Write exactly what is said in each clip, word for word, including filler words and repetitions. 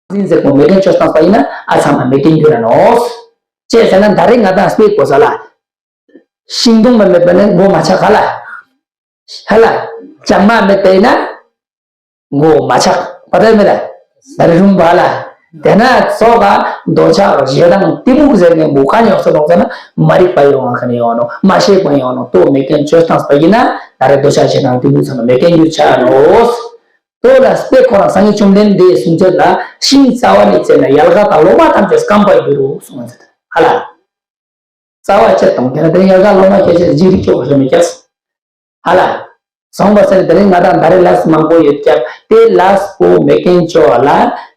འཛིན་ཟེར་གོ་མེ་རྐྱེན་བཅོས་བཏང་པ་ཡིན་ན་ཨ་ཚང་མ་མེ་རྐྱེན་འགྱུར་ར་ནོག་ཅེས་ཟེར་ན་ད་རེས་ང་དང་སྤེ་གོ་ས་ལ། ཤིང་སྡོང་མ་མེད་པ་ནི་མགོ་མ་ཆག་ག་ལ། ཧ་ལ། ལྕང་མ་མེད་པ་ཡིན་ན། མགོ་མ་ཆག་པ་དེ་མེད་ལ། ད་རེས་རུང་བ་ལ། དེ་ན་སོགས་ལ་འདོད་ཆགས་ཞེ་སྡང་གཏི་མུག་ཟེར་མཁན་པོ་ག་ནས་ཡོང་སོང་ལོག་ཟེར་ན་མ་རིག་པ་ཡོང་བ་ག་ནས་ཡོང་ནོ་མ་ཤེས་པ་ཡོང་ནོ་ལྟོ་མེ་རྐྱེན་བཅོས་བཏང་པ་ཡིན་ན་ད་རེས་འདོད་ཆགས་ཞེ་སྡང་གཏི་མུག་ཚང་མ་མེ་རྐྱེན་འགྱུར་ཆ་ནོ། ལྟོ་ལ་སྤེ་ཁོ་རང་སངས་རྒྱས་བཅོམ་ལྡན་འདས་གསུང་ཚུལ་ལ་ཤིང་རྩ་བ་ནས་བཙལ་ན་ཡལ་ག་དང་ལོ་མ་ཐམས་ཅད་སྐམ་པར་འགྱུར་རོ་གསུངས་པ་ཟེར་ཧ་ལ། རྩ་བ་བཅད་དང་དེ་ན་དེ་ཡལ་ག་ལོ་མ་སྐྱེ་ཆེད་ཅིག་རིག་ཆོག་གི་རེད་མི་སྐྱེས། ཧ་ལ། སོང་པ་ཟེར་དེ་རིང་ང་དང་ད་རེས་ལས་མང་པོ་ཡོད་ཀྱང་དེ་ལས་པོ་མེ་རྐྱེན་བཅོ་བ་ལ་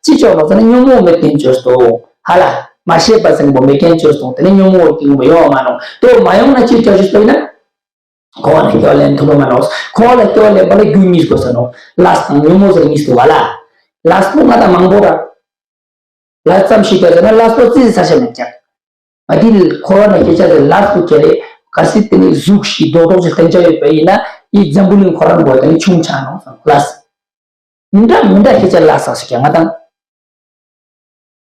ཅི་བཅོ་ལོ་ཟེར་ན་ཉོན་མོངས་མེ་རྐྱེན་བཅོས་སོང་། ཧ་ལ། མ་ཤེས་པ་ཟེར་པོ་མེ་རྐྱེན་བཅོས་སོང་དེ་ནི་ཉོན་མོངས་ཀྱི་ངོ་མ་ཡོང་མ་ནོ། དེ་མ་ཡོང་ན་ཅི་བཅོ་ཞིག་སོང་ཡིན་ན། འཁོར་བ་ནས་སྐྱོབ་ལེན་ཐུབ་པ་མ་ནོ། འཁོར་བ་ལ་སྐྱོབ་ལེན་པ་ལ་རྒྱུ་གཉིས་དགོས་ས་ནོ། ལས་དང་ཉོན་མོངས་ཟེར་གཉིས་འདུག་བ་ལ། ལས་པོ་ང་དང་མང་པོ་ར། ལས་ཙམ་ཞིག་བྱས་ན་ལས་པོ་རྩིས་ས་ཆ་མེད་ཀྱང་། ང་འདི་འཁོར་བ་ན་སྐྱེ་ཆ་ཟེར་ལས་པོ་ཁྱེར་རེ་ག་སྲིད་དེ་ནི་གཟུགས་ཤིག་རྡོག་རྡོག་ཅིག་བསྟན་ཆ་ཡོད་པ་ཡིན་ན་ཡིད་འཛམ་བུ་གླིང་ཁོ་རང་གོ་དེ་ནི་ཆུང་ཆ་ནོ་ལས། མི་འདྲ་མི་འདྲ་སྐྱེ་ཆ་ལས་ས་ཞིག་ཀྱང་ང་དང་།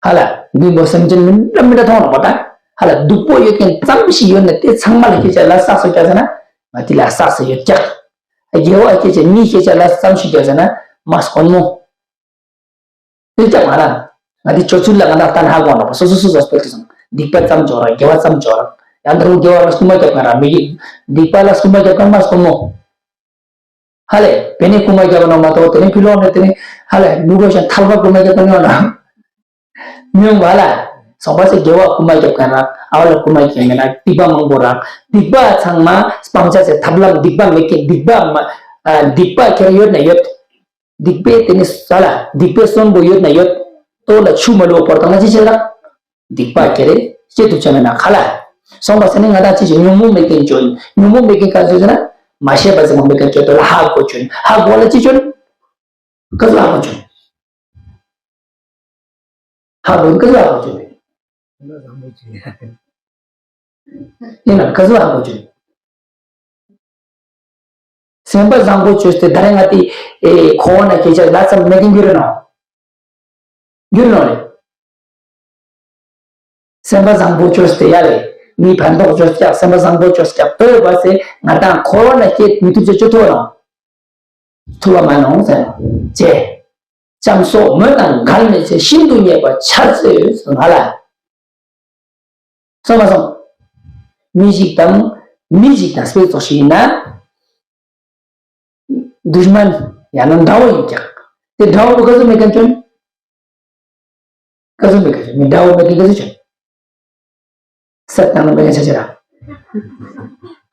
ཧ་ལ་འདི་མོ་སེམས་ཅན་མི་འདྲ་མི་འདྲ་མཐོང་ནོ་པ་ད། ཧ་ལ་སྡུག་པོ་ཡོད་མཁན་ཙམ་ཞིག་ཡོད་ན་དེ་ཚང་མ་ལ་སྐྱེ་ཆ་ལས་ས་ཞིག་ཀྱང་ཟེར་ན་ང་འདི་ལས་ས་ཡོད་ཀྱང་། དགེ་བ་སྐྱེ་ཆ་མི་སྐྱེ་ཆ་ལས་ཙམ་ཞིག་ཀྱང་ཟེར་ན་མ་དཀོན་མོ། དེ་ལྟ་མ་ར། ང་འདི་སྤྱོད་ཚུལ་ལ་ང་དང་ལྟ་ན་ཧ་གོ་ནོ་སོ་སོ་སོ་སོ་སྤེལ་ཏེ་སོང་། སྡིག་པ་ཙམ་སྦྱོར་ར་དགེ་བ་ཙམ་སྦྱོར་ར། ཡང་ད་རུང་དགེ་བ་ལ་སྐུལ་མ་རྒྱབ་མཁན་ར་མི་གི། སྡིག་པ་ལ་སྐུལ་མ་རྒྱབ་མཁན་མ་སྐུལ་མོ། ཧ་ལས་བེ་ནས་སྐུལ་མ་རྒྱབ་ནོ་མ་གཏོགས་དེ་ནས་ཕི་ལོག་ནས་དེ་ནས་ཧ་ལས་ལུག་གོ་ཞིང་ཐལ་བ་སྐུལ་མ་རྒྱབ་མཁན་ཡོང་ན། མི་ཡོང་བ་ལ། སོང་པ་སེ་དགེ་བ་སྐུལ་མ་རྒྱབ་མཁན་ར་ཨ་བ་ལ་སྐུལ་མ་རྒྱབ་མཁན་ར་སྡིག་པ་མང་པོ་ར་སྡིག་པ་ཚང་མ་སྤང་བྱ་སེ་ཐབས་ལམ་སྡིག་པ་མེད་མཁན་སྡིག་པ་མ། སྡིག་པ་ཁྱེར་ཡོད་ན་ཡོད། སྡིག་པའི་དེ་ནི་ས་ལ་སྡིག་པའི་གསོན་པོ་ཡོད་ན་ཡོད། ལྟོ་ལ་ཆུ་མ་ལོག་པར་བཏང་ན་ཅི་བྱེད་ལ། སྡིག་པ་ཁྱེར་རེ་སྐྱེ་ཐུབ་ཆ་མེད་ན་ཁ་ལ། སོང་པ་ཟེར་ནི་ང་དང་ཅི་བྱེད་ཉོན་མོངས་མེད་མཁན་བཅོས་ཉོན་མོངས་མེད་མཁན་ག་ཚོད་ཟེར་ན་མ་ཤེས་པ་ཟེར་མོ་མེད་མཁན་བཅོས་དོ་ལ་ཧ་གོ་བཅོས་ཧ་གོ་ལ་ཅི་བཅོས། ག་ཚོད་ཧ་གོ་བཅོས། ཧ་གོ་ག་ཚོད་ཧ་གོ་བཅོས། ཡིན་ན་ག་ཚོད་ཧ་གོ་བཅོས། སེམས་པ་བཟང་པོ་བཅོས་ཏེ་ད་རེས་ང་དེ་ཨེ་ཁོ་བོ་ན་སྐྱེ་ཆ་ལ་ཙམ་མེད་མཁན་འགྱུར་རེ་ནོ། འགྱུར་ནོ་རེད། སེམས་པ་བཟང་པོ་བཅོས་ཏེ་ཡ་རེད། མི་ཕན་ཐོགས་བཅོས་ཀྱག་སེམས་པ་བཟང་པོ་བཅོས་ཀྱག་ལྟོས་པ་ཟེ་ང་དང་ཁོ་བོ་ན་སྐྱེ་མི་ཐུབ་ཅེས་བཅོ་ཐུབ་ནོ། ཐུབ་པ་མ་ནོ་ཟེར་ནོ། ཅེ། ལྕམ་སོགས་མོ་དང་འགལ་མེད་ཚེ་ཤིན་ཏུ་རྙེད་པ་འཆར་ཚེ་ཟེར་ང་ལ། སོང་མ་སོང་། མི་ཞིག་དང་མི་ཞིག་དང་སྤེལ་ཚོགས་ཤིག་ཡིན་ན། དུཤ་མན་ཡང་ན་དགྲ་བོ་ཡིན་ཀྱང་། དེ་དགྲ་བོ་ག་ཚོད་མེད་མཁན་བཅོན། ག་ཚོད་མེད་མཁན་བཅོན་མི་དགྲ་བོ་མེད་མཁན་ག་ཚོད་བཅོན། སད་ནང་ལ་མེད་མཁན་ཆ་ཆེ་ར།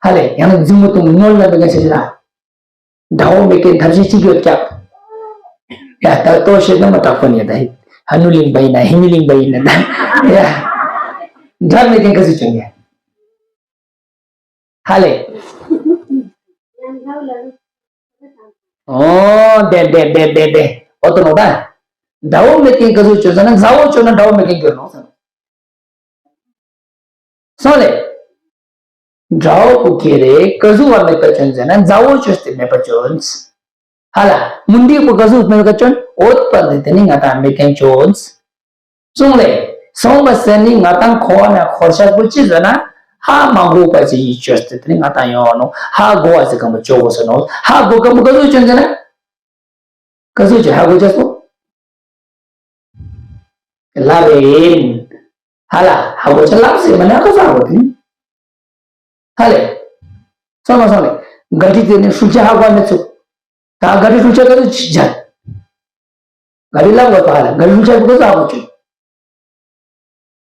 ཧ་ལས་ཡང་ན་འཛིང་མོ་དང་ངོ་ལ་མེད་མཁན་ཆ་ཆེ་ར། དགྲ་བོ་མེད་མཁན་ཐབས་ཤེས་གཅིག་ཡོད་ཀྱང་། ཡ་ད་ལྟོ་བཤད་ན་མ་དྲག་པོ་ནས་ད་ཧ་ནུ་གླིང་པ་ཡིན་ན་ཧི་མི་གླིང་པ་ཡིན་ན་ད་ཡ། དགྲ་མེད་མཁན་ག་ཚོད་བཅོན་ཡ། ཧ་ལས། ཨོ་དེ་དེ་དེ་དེ་དེ་ཨོ་ཏོ་ནོ་ད། དགྲ་བོ་མེད་མཁན་ག་ཚོད་བཅོས་ཟེར་ན་མཛའ་བོ་བཅོས་ན་དགྲ་བོ་མེད་མཁན་འགྱུར་ནོ་ཟེར། སོང་ལེ། དགྲ་བོ་བུ་ཁྱེད་རེ་ག་ཟུག་བ་མེད་པ་བཅོན་ཟེར་ན་མཛའ་བོ་བཅོས་ཏེ་མེད་པ་བཅོན། ཧ་ལ་མུན་དིག་པོ་ག་ཟུག་མེད་པ་བཅོན་འོད་པ་འདི་དེ་ནི་ང་དང་མེད་མཁན་བཅོན། གསུངས་ལེ། སོང་པ་ཟེར་ནི་ང་དང་འཁོར་བ་ན་འཁོར་ཤག་པོ་ཅི་ཟེར་ན། ཧ་མ་གོ་བ་ཅི་ཡིས་བཅོས་ཏེ་དེ་ནི་ང་དང་ཡོང་ནོ། ཧ་གོ་བ་ཟེར་གམ་བཅོ་གོ་ཟེར་ནོ། ཧ་གོ་གམ་ག་ཟུག་བཅོན་ཟེར་ན། ག་ཟུག་ཅི་ཧ་གོ་བཅོས་སོ། ལབ་རེད། ཧ་ལ་ཧ་གོ་ཅི་ལབ་ཟེར་མ་ན་ག་ཟུག་ཧ་གོ་དེ་ནི། ཧ་ལས། སོང་མ་སོང་ལས། ག་ཏི་དེ་ནི་ཧྲུལ་ཆ་ཧ་གོ་མི་ཚུགས། ད་ག་ཏི་ཧྲུལ་ཆ་ག་ཚོད་ཅི་བྱ། ག་ཏི་ལབ་དགོས་པ་ཧ་ལ་ག་ཏི་ཧྲུལ་ཆ་དུ་ག་ཚོད་ཧ་གོ་ཅི།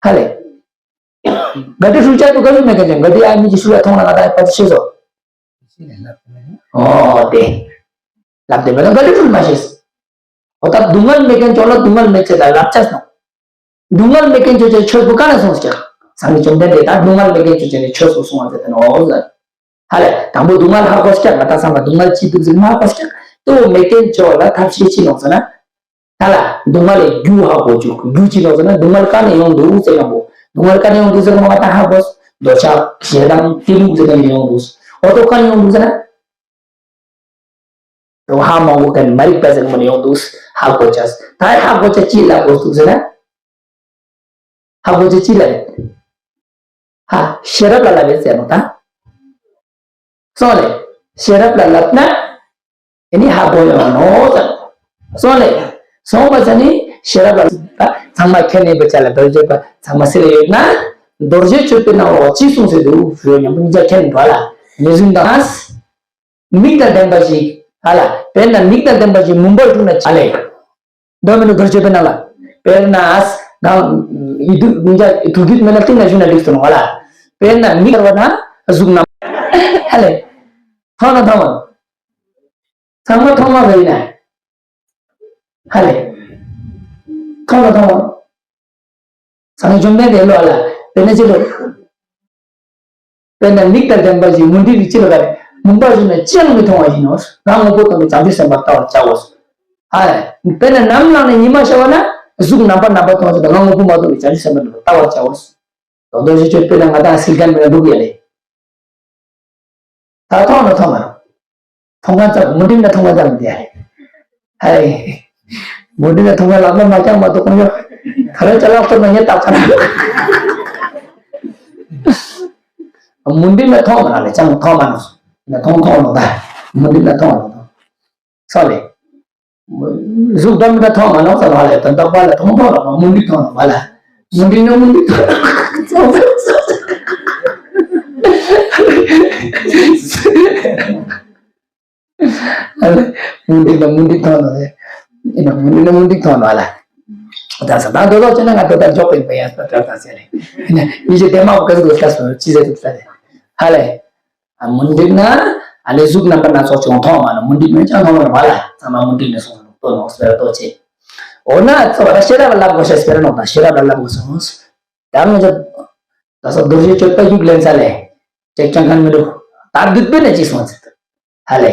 ཧ་ལས། ག་ཏི་ཧྲུལ་ཆ་དུ་ག་ཚོད་མེད་མཁན་ཅན་ག་ཏི་ཨ་མི་གི་ཧྲུལ་ལ་མཐོང་ན་ང་ད་ཕ་ཚོད་ཤེས་སོ། ཨོ་དེ། ལབ་དེ་མེད་ན་ག་ཏི་ཧྲུལ་མ་ཤེས། ཨོ་ད་སྡུག་བསྔལ་མེད་མཁན་ཅོག་ལ་སྡུག་བསྔལ་མེད་ཅེས་ལ་ལབ་ཅས་སོང་། སྡུག་བསྔལ་མེད་མཁན་ཆོས་ཅན་ཆོས་པོ་ག་ནས་གསུངས་ཀྱང་། སངས་རྒྱས་བཅོམ་ལྡན་འདས་ད་སྡུག་བསྔལ་མེད་མཁན་ཆོས་ཅན་ནས་ཆོས་སུ་གསུངས་པ་ཟེར་ཏེ་ནོ། ཧ་ལས་དང་པོ་སྡུག་བསྔལ་ཧ་གོ་ཀྱང་ང་ད་བསམ་པ་སྡུག་བསྔལ་ཅི་འདུག་ཟེར་མ་ཧ་གོ་ཀྱང་ལྟོ་མེད་མཁན་ཆོས་ལ་ཐབས་ཤེས་ཅི་ནོག་ཟེར་ན། ད་ལ་སྡུག་བསྔལ་ལས་རྒྱུ་ཧ་གོ་རྒྱུ་རྒྱུ་ཅི་ནོག་ཟེར་ན་སྡུག་བསྔལ་ག་ནས་ཡོང་འདུག་ཟེར་ཡང་པོ་སྡུག་བསྔལ་ག་ནས་ཡོང་འདུག་ཟེར་ང་ད་ཧ་གོ། འདོད་ཆགས་ཞེ་སྡང་གཏི་མུག་ཟེར་ག་ནས་ཡོང་འདུག་འོ་ཏོ་ག་ནས་ཡོང་འདུག་ཟེར་ན། རོ་ཧ་མང་པོ་གན་མ་རིག་པ་ཟེར་མོ་ནས་ཡོང་འདུག་ཧ་གོ་ཅས། ད་ཧ་གོ་ཆ་ཅི་ལབ་དགོས་འདུག་ཟེར་ན། ཧ་གོ་ཆ་ཅི་ལབ་རེད། ཧ་ཤེས་རབ་ལ་ལབ་པའི་ཟེར་ནོ་ད། སོང་ལེ། ཤེས་རབ་ལ་ལབ་ན། ཨེ་ནི་ཧ་གོ་ཡོང་ནོ་ཟེར། སོང་ལེ། སོང་བ་ཟེར་ནི་ཤེས་རབ་ལ་ལབ་པ་ཚང་མ་མཁྱེན་ནི་པ་ཆ་ལ་རྡོ་རྗེ་པ་ཚང་མ་སེ་ལ་ཡོད་ན། རྡོ་རྗེ་གཅོད་པའི་ནང་ལོགས་ཅི་གསུངས་ཟེར་འདུག་ཞུ་ཡོད་ཉམས་པོ་མི་ཆ་མཁྱེན་འགྲོ་ལ་ངེས་འཛིན་དང་། མིག་དང་ལྡན་པ་ཞིག་ཧ་ལ། དཔེར་ན་མིག་དང་ལྡན་པ་ཞིག་མུན་པར་ཞུགས་ན་ཆ་ལེ། འདོད་མི་འདོད་རྡོ་རྗེ་པའི་ནང་ལ། དཔེར་ན་གང་ཡིད་དུ་མི་འཇགས་དུག་གིས་མི་ལ་གཏིང་ན་ཞུགས་ན་འགྲིག་སོང་བ་ལ། དཔེར་ན་མིག་ལྟར་བ་ན་གཟུགས་རྣམ། ཧ་ལེ། མཐོང་ན་མཐོང་བ། ཚང་མ་མཐོང་བ་རེད་ན། ཧ་ལེ། མཐོང་ན་མཐོང་བ། སངས་རྒྱས་བཅོམ་ལྡན་འདས་ལོ་ལ་དཔེར་ན་ཅི་ལོ། དཔེར་ན་མིག་དང་ལྡན་པ་ཞིག་མུན་དིག་གི་ཕྱི་ལ་ག་རེ་མུན་པ་ཞིག་ན་ཅི་ཡང་མི་མཐོང་བ་ཡིན་ནོ། ང་དངོས་པོ་སྟོང་པའི་བྱང་ཆུབ་སེམས་དཔའ་ལྟ་བར་བྱའོ། ཨ། དཔེར་ན་ནམ་ལངས་ནས་ཉི་མ་ཤར་བ་ན་གཟུགས་རྣམ་པར་རྣམ་པར་མཐོང་ཞིང་ང་དངོས་པོ་མ་མཐོང་བའི་བྱང་ཆུབ་སེམས་དཔའ་ལྟ་བར་བྱའོ། རྡོ་རྗེ་གཅོད་དཔེར་ན་ང་དང་སིལ་མཁན་མི་ལ་འདུག་ཡ་ལེ། ད་མཐོང་ན་མཐོང་མ་རུང་། མཐོང་མཁན་ཙམ་མུན་དིག་ན་མཐོང་མཁན་ཙམ་དེ་ཧའི། མུན་དིག་ན་མཐོང་མཁན་ལག་པ་མ་བརྐྱངས་མ་གཏོགས་ཁོང་ཡོད། ད་རེས་ཅ་ལག་གཏོར་ན་ངས་བཏགས་ཚར། མུན་དིག་ན་མཐོང་མ་རུང་ལེ་ཅང་མཐོང་མ་རུང་། ན་མཐོང་མཐོང་རུང་ད། མུན་དིག་ན་མཐོང་རུང་ད། སོ་ལེ། གཟུགས་འདྲ་མི་འདྲ་མཐོང་མ་རུང་ཙམ་ཧ་ལེ་ད་འདོགས་པ་ལ་མཐོང་མཐོང་རུང་མུན་དིག་མཐོང་རུང་བ་ལ། མུན་དིག་ན་མུན་དིག་མཐོང་རུང་། ཨ་ལེ། མུན་དིག་ན་མུན་དིག་མཐོང་ནོ་རེད། ཡིན་ན་མུན་དིག་ན་མུན་དིག་མཐོང་ནོ་ཨ་ལ། ད་ས་ད་དོ་དོ་བྱས་ན་ང་དོ་ད་འཇོག་པའི་པའི་ཡང་སྤྲོད་ད་ཟེར་རེད། ཡིན་ན་མི་ཞིག་དེ་མ་བུ་ག་ཟུག་ལ་སོ་ཅི་ཟེར་ཐུབ་ས་རེད། ཧ་ལེ། ཨ་མུན་དིག་ན་ཨ་ལེ་གཟུགས་རྣམ་པ་སྣ་ཚོགས་ཅིག་མཐོང་མ་ནོ་མུན་དིག་ན་ཅང་མཐོང་མ་ནོ་བ་ལ་ཚང་མ་མུན་དིག་ན་སོང་ནོ་ལྟོ་ནོ་སྤེ་ར་ལྟོ་ཆེ། འོ་ན་ཚོ་བ་ཤེས་རབ་ལ་ལབ་དགོས་ཤེས་སྤེ་ར་ནོ་ད་ཤེས་རབ་ལ་ལབ་དགོས་སོང་། ད་ང་ཚོ་ད་སོ་རྡོ་རྗེ་གཅོད་པ་ཡུག་ལེན་ས་ལེ། ཅེག་ཅང་ཁན་མི་འདུག་ད་སྡུད་པའི་ནས་ཅི་སོང་ཚེ། ཧ་ལེ།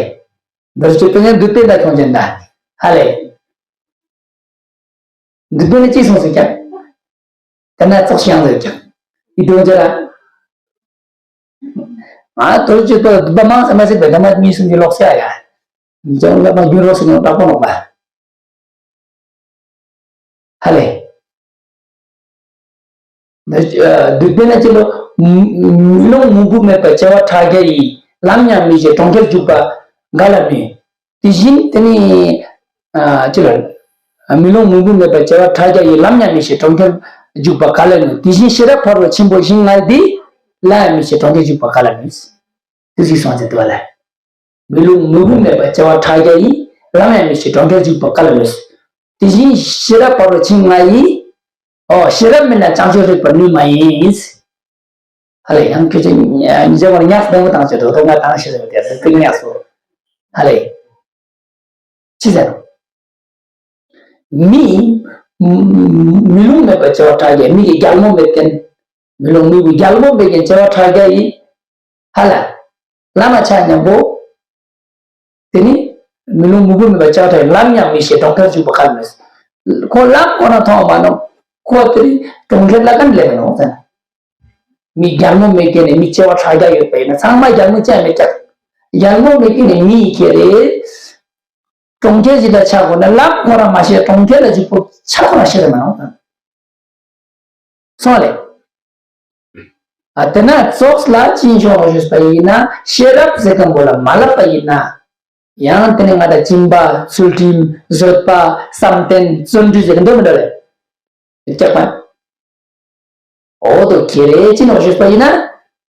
འདིར་སྤྱི་དཔེ་ནས་འདུས་པའི་ཟླ་ཁྱོང་ཅན་ད། ཧ་ལེ། འདུས་པའི་ནས་ཅི་སོང་ཟེར་ཀྱང་། དེ་ན་ཙོགས་ཤིག་ཡང་ཟེར་ཀྱང་། ཡིད་དུ་འཇལ་ལ། ང་དོལ་གྱི་དོལ་འདུས་པ་མང་ས་མ་ཟེར་བའི་ད་མ་གཉིས་གསུམ་གྱི་ལོག་ཟེར་ཡ། འཇལ་ལ་མ་རྒྱུན་རོགས་ཟེར་ནས་བདག་པོ་ལོག་པ། ཧ་ལེ། འདུས་པའི་ན་ཅི་ལོ། མེ་ལོང་མུ་གུ་མེད་པ་བྱེ་བ་ཕྲག་བརྒྱ་ཡིས། ལམ་ཡང་མི་ཤེས་གྲོང་ཁྱེར་འཇུག་པ་ག་ལ་ནུས། དེ་བཞིན་དེ་ནི། ཅི་ལ། མེ་ལོང་མུ་གུ་མེད་པ་བྱེ་བ་ཕྲག་བརྒྱ་ཡིས། ལམ་ཡང་མི་ཤེས་གྲོང་ཁྱེར་འཇུག་པ་ག་ལ་ནུས། དེ་བཞིན་ཤེས་རབ་ཕ་རོལ་ཕྱིན་པོ་ཞིང་མངའ་འདི། ལམ་ཡང་མི་ཤེས་གྲོང་ཁྱེར་འཇུག་པ་ག་ལ་ནུས། དེ་ཞིག་སོང་ཚེ་དུ་བ་ལ། མེ་ལོང་མུ་གུ་མེད་པ་བྱེ་བ་ཕྲག་བརྒྱ་ཡིས། ལམ་ཡང་མི་ཤེས་གྲོང་ཁྱེར་འཇུག་པ་ག་ལ་ནུས། དེ་བཞིན་ཤེས་རབ་ཕ་རོལ་ཕྱིན་མངའ་ཡིས། ཨོ་ཤེས་རབ་མེད་ན་བྱང་ཆུབ་རིག་པ་ནུས་མ་ཡིན། ཧ་ལེ་ཡང་ཁྱོད་ཚོ་ཉིན་རྗེས་མར་ཉག་ལྡང་བོ་བཏང་ཆོག་དོ་དོ་ང་བཏང་ཤེས་ཟེར་བ་དེ་ཟེར་ཀི་ཉག་སོ། ཧ་ལེ། ཅི་ཟེར། མི། མེ་ལོང་མེད་པ་བྱེ་བ་ཕྲག་བརྒྱ་མི་གི་རྒྱལ་མོ་མེད་མཁན། མེ་ལོང་མུ་གུ་རྒྱལ་མོ་མེད་མཁན་བྱེ་བ་ཕྲག་བརྒྱ་ཡིས། ཧ་ལ། ལམ་མ་ཆགས་མཉམ་པོ། དེ་ནི། མེ་ལོང་མུ་གུ་མེད་པ་བྱེ་བ་ཕྲག་ལམ་ཡང་མི་ཤེས་གྲོང་ཁྱེར་འཇུག་པ་ག་ལ་ནུས། ཁོ་ལམ་ཁོ་ན་མཐོང་མ་ནོ། ཁོ་དེ་ནི་གྲོང་ཁྱེར་ལ་ག་ནས་སླེབས་ནོ་ཟེར་ན། མི་རྒྱལ་མོ་མེད་མཁན་ནི་མི་བྱེ་བ་ཕྲག་བརྒྱ་ཡོད་པ་ཡིན་ན་ཚང་མ་རྒྱལ་མོ་ཅན་མེད་ཀྱང་། རྒྱལ་མོ་མེད་མཁན་ནི་མི་ཡི་ཁྱེར་རེད། གྲོང་ཁྱེར་ཞིག་ལ་ཆགས་དགོས་ན་ལམ་ཁོ་རང་མ་ཤེས་གྲོང་ཁྱེར་ལ་འཇུག་པོ་ཆགས་ཁོ་རང་ཤེས་རེད་མ་ནོ། སོང་ལེ། ཨ་དེ་ན་ཙོགས་ལ་ཅིན་ཤོང་ལོ་ཞུས་པ་ཡིན་ན་ཤེས་རབ་ཟེར་མཁན་པོ་ལ་མ་ལབ་པ་ཡིན་ན། ཡང་དེ་ནི་ང་དང་སྦྱིན་པ་ཚུལ་ཁྲིམས་བཟོད་པ་བསམ་གཏན་བརྩོན་འགྲུས་ཟེར་གི་འདུག་མི་འདུག་ལེ། ཀྱག་པ། འོ་དོ་ཁྱེད་རེ་ཅི་ནོ་ཞུས་པ་ཡིན་ན།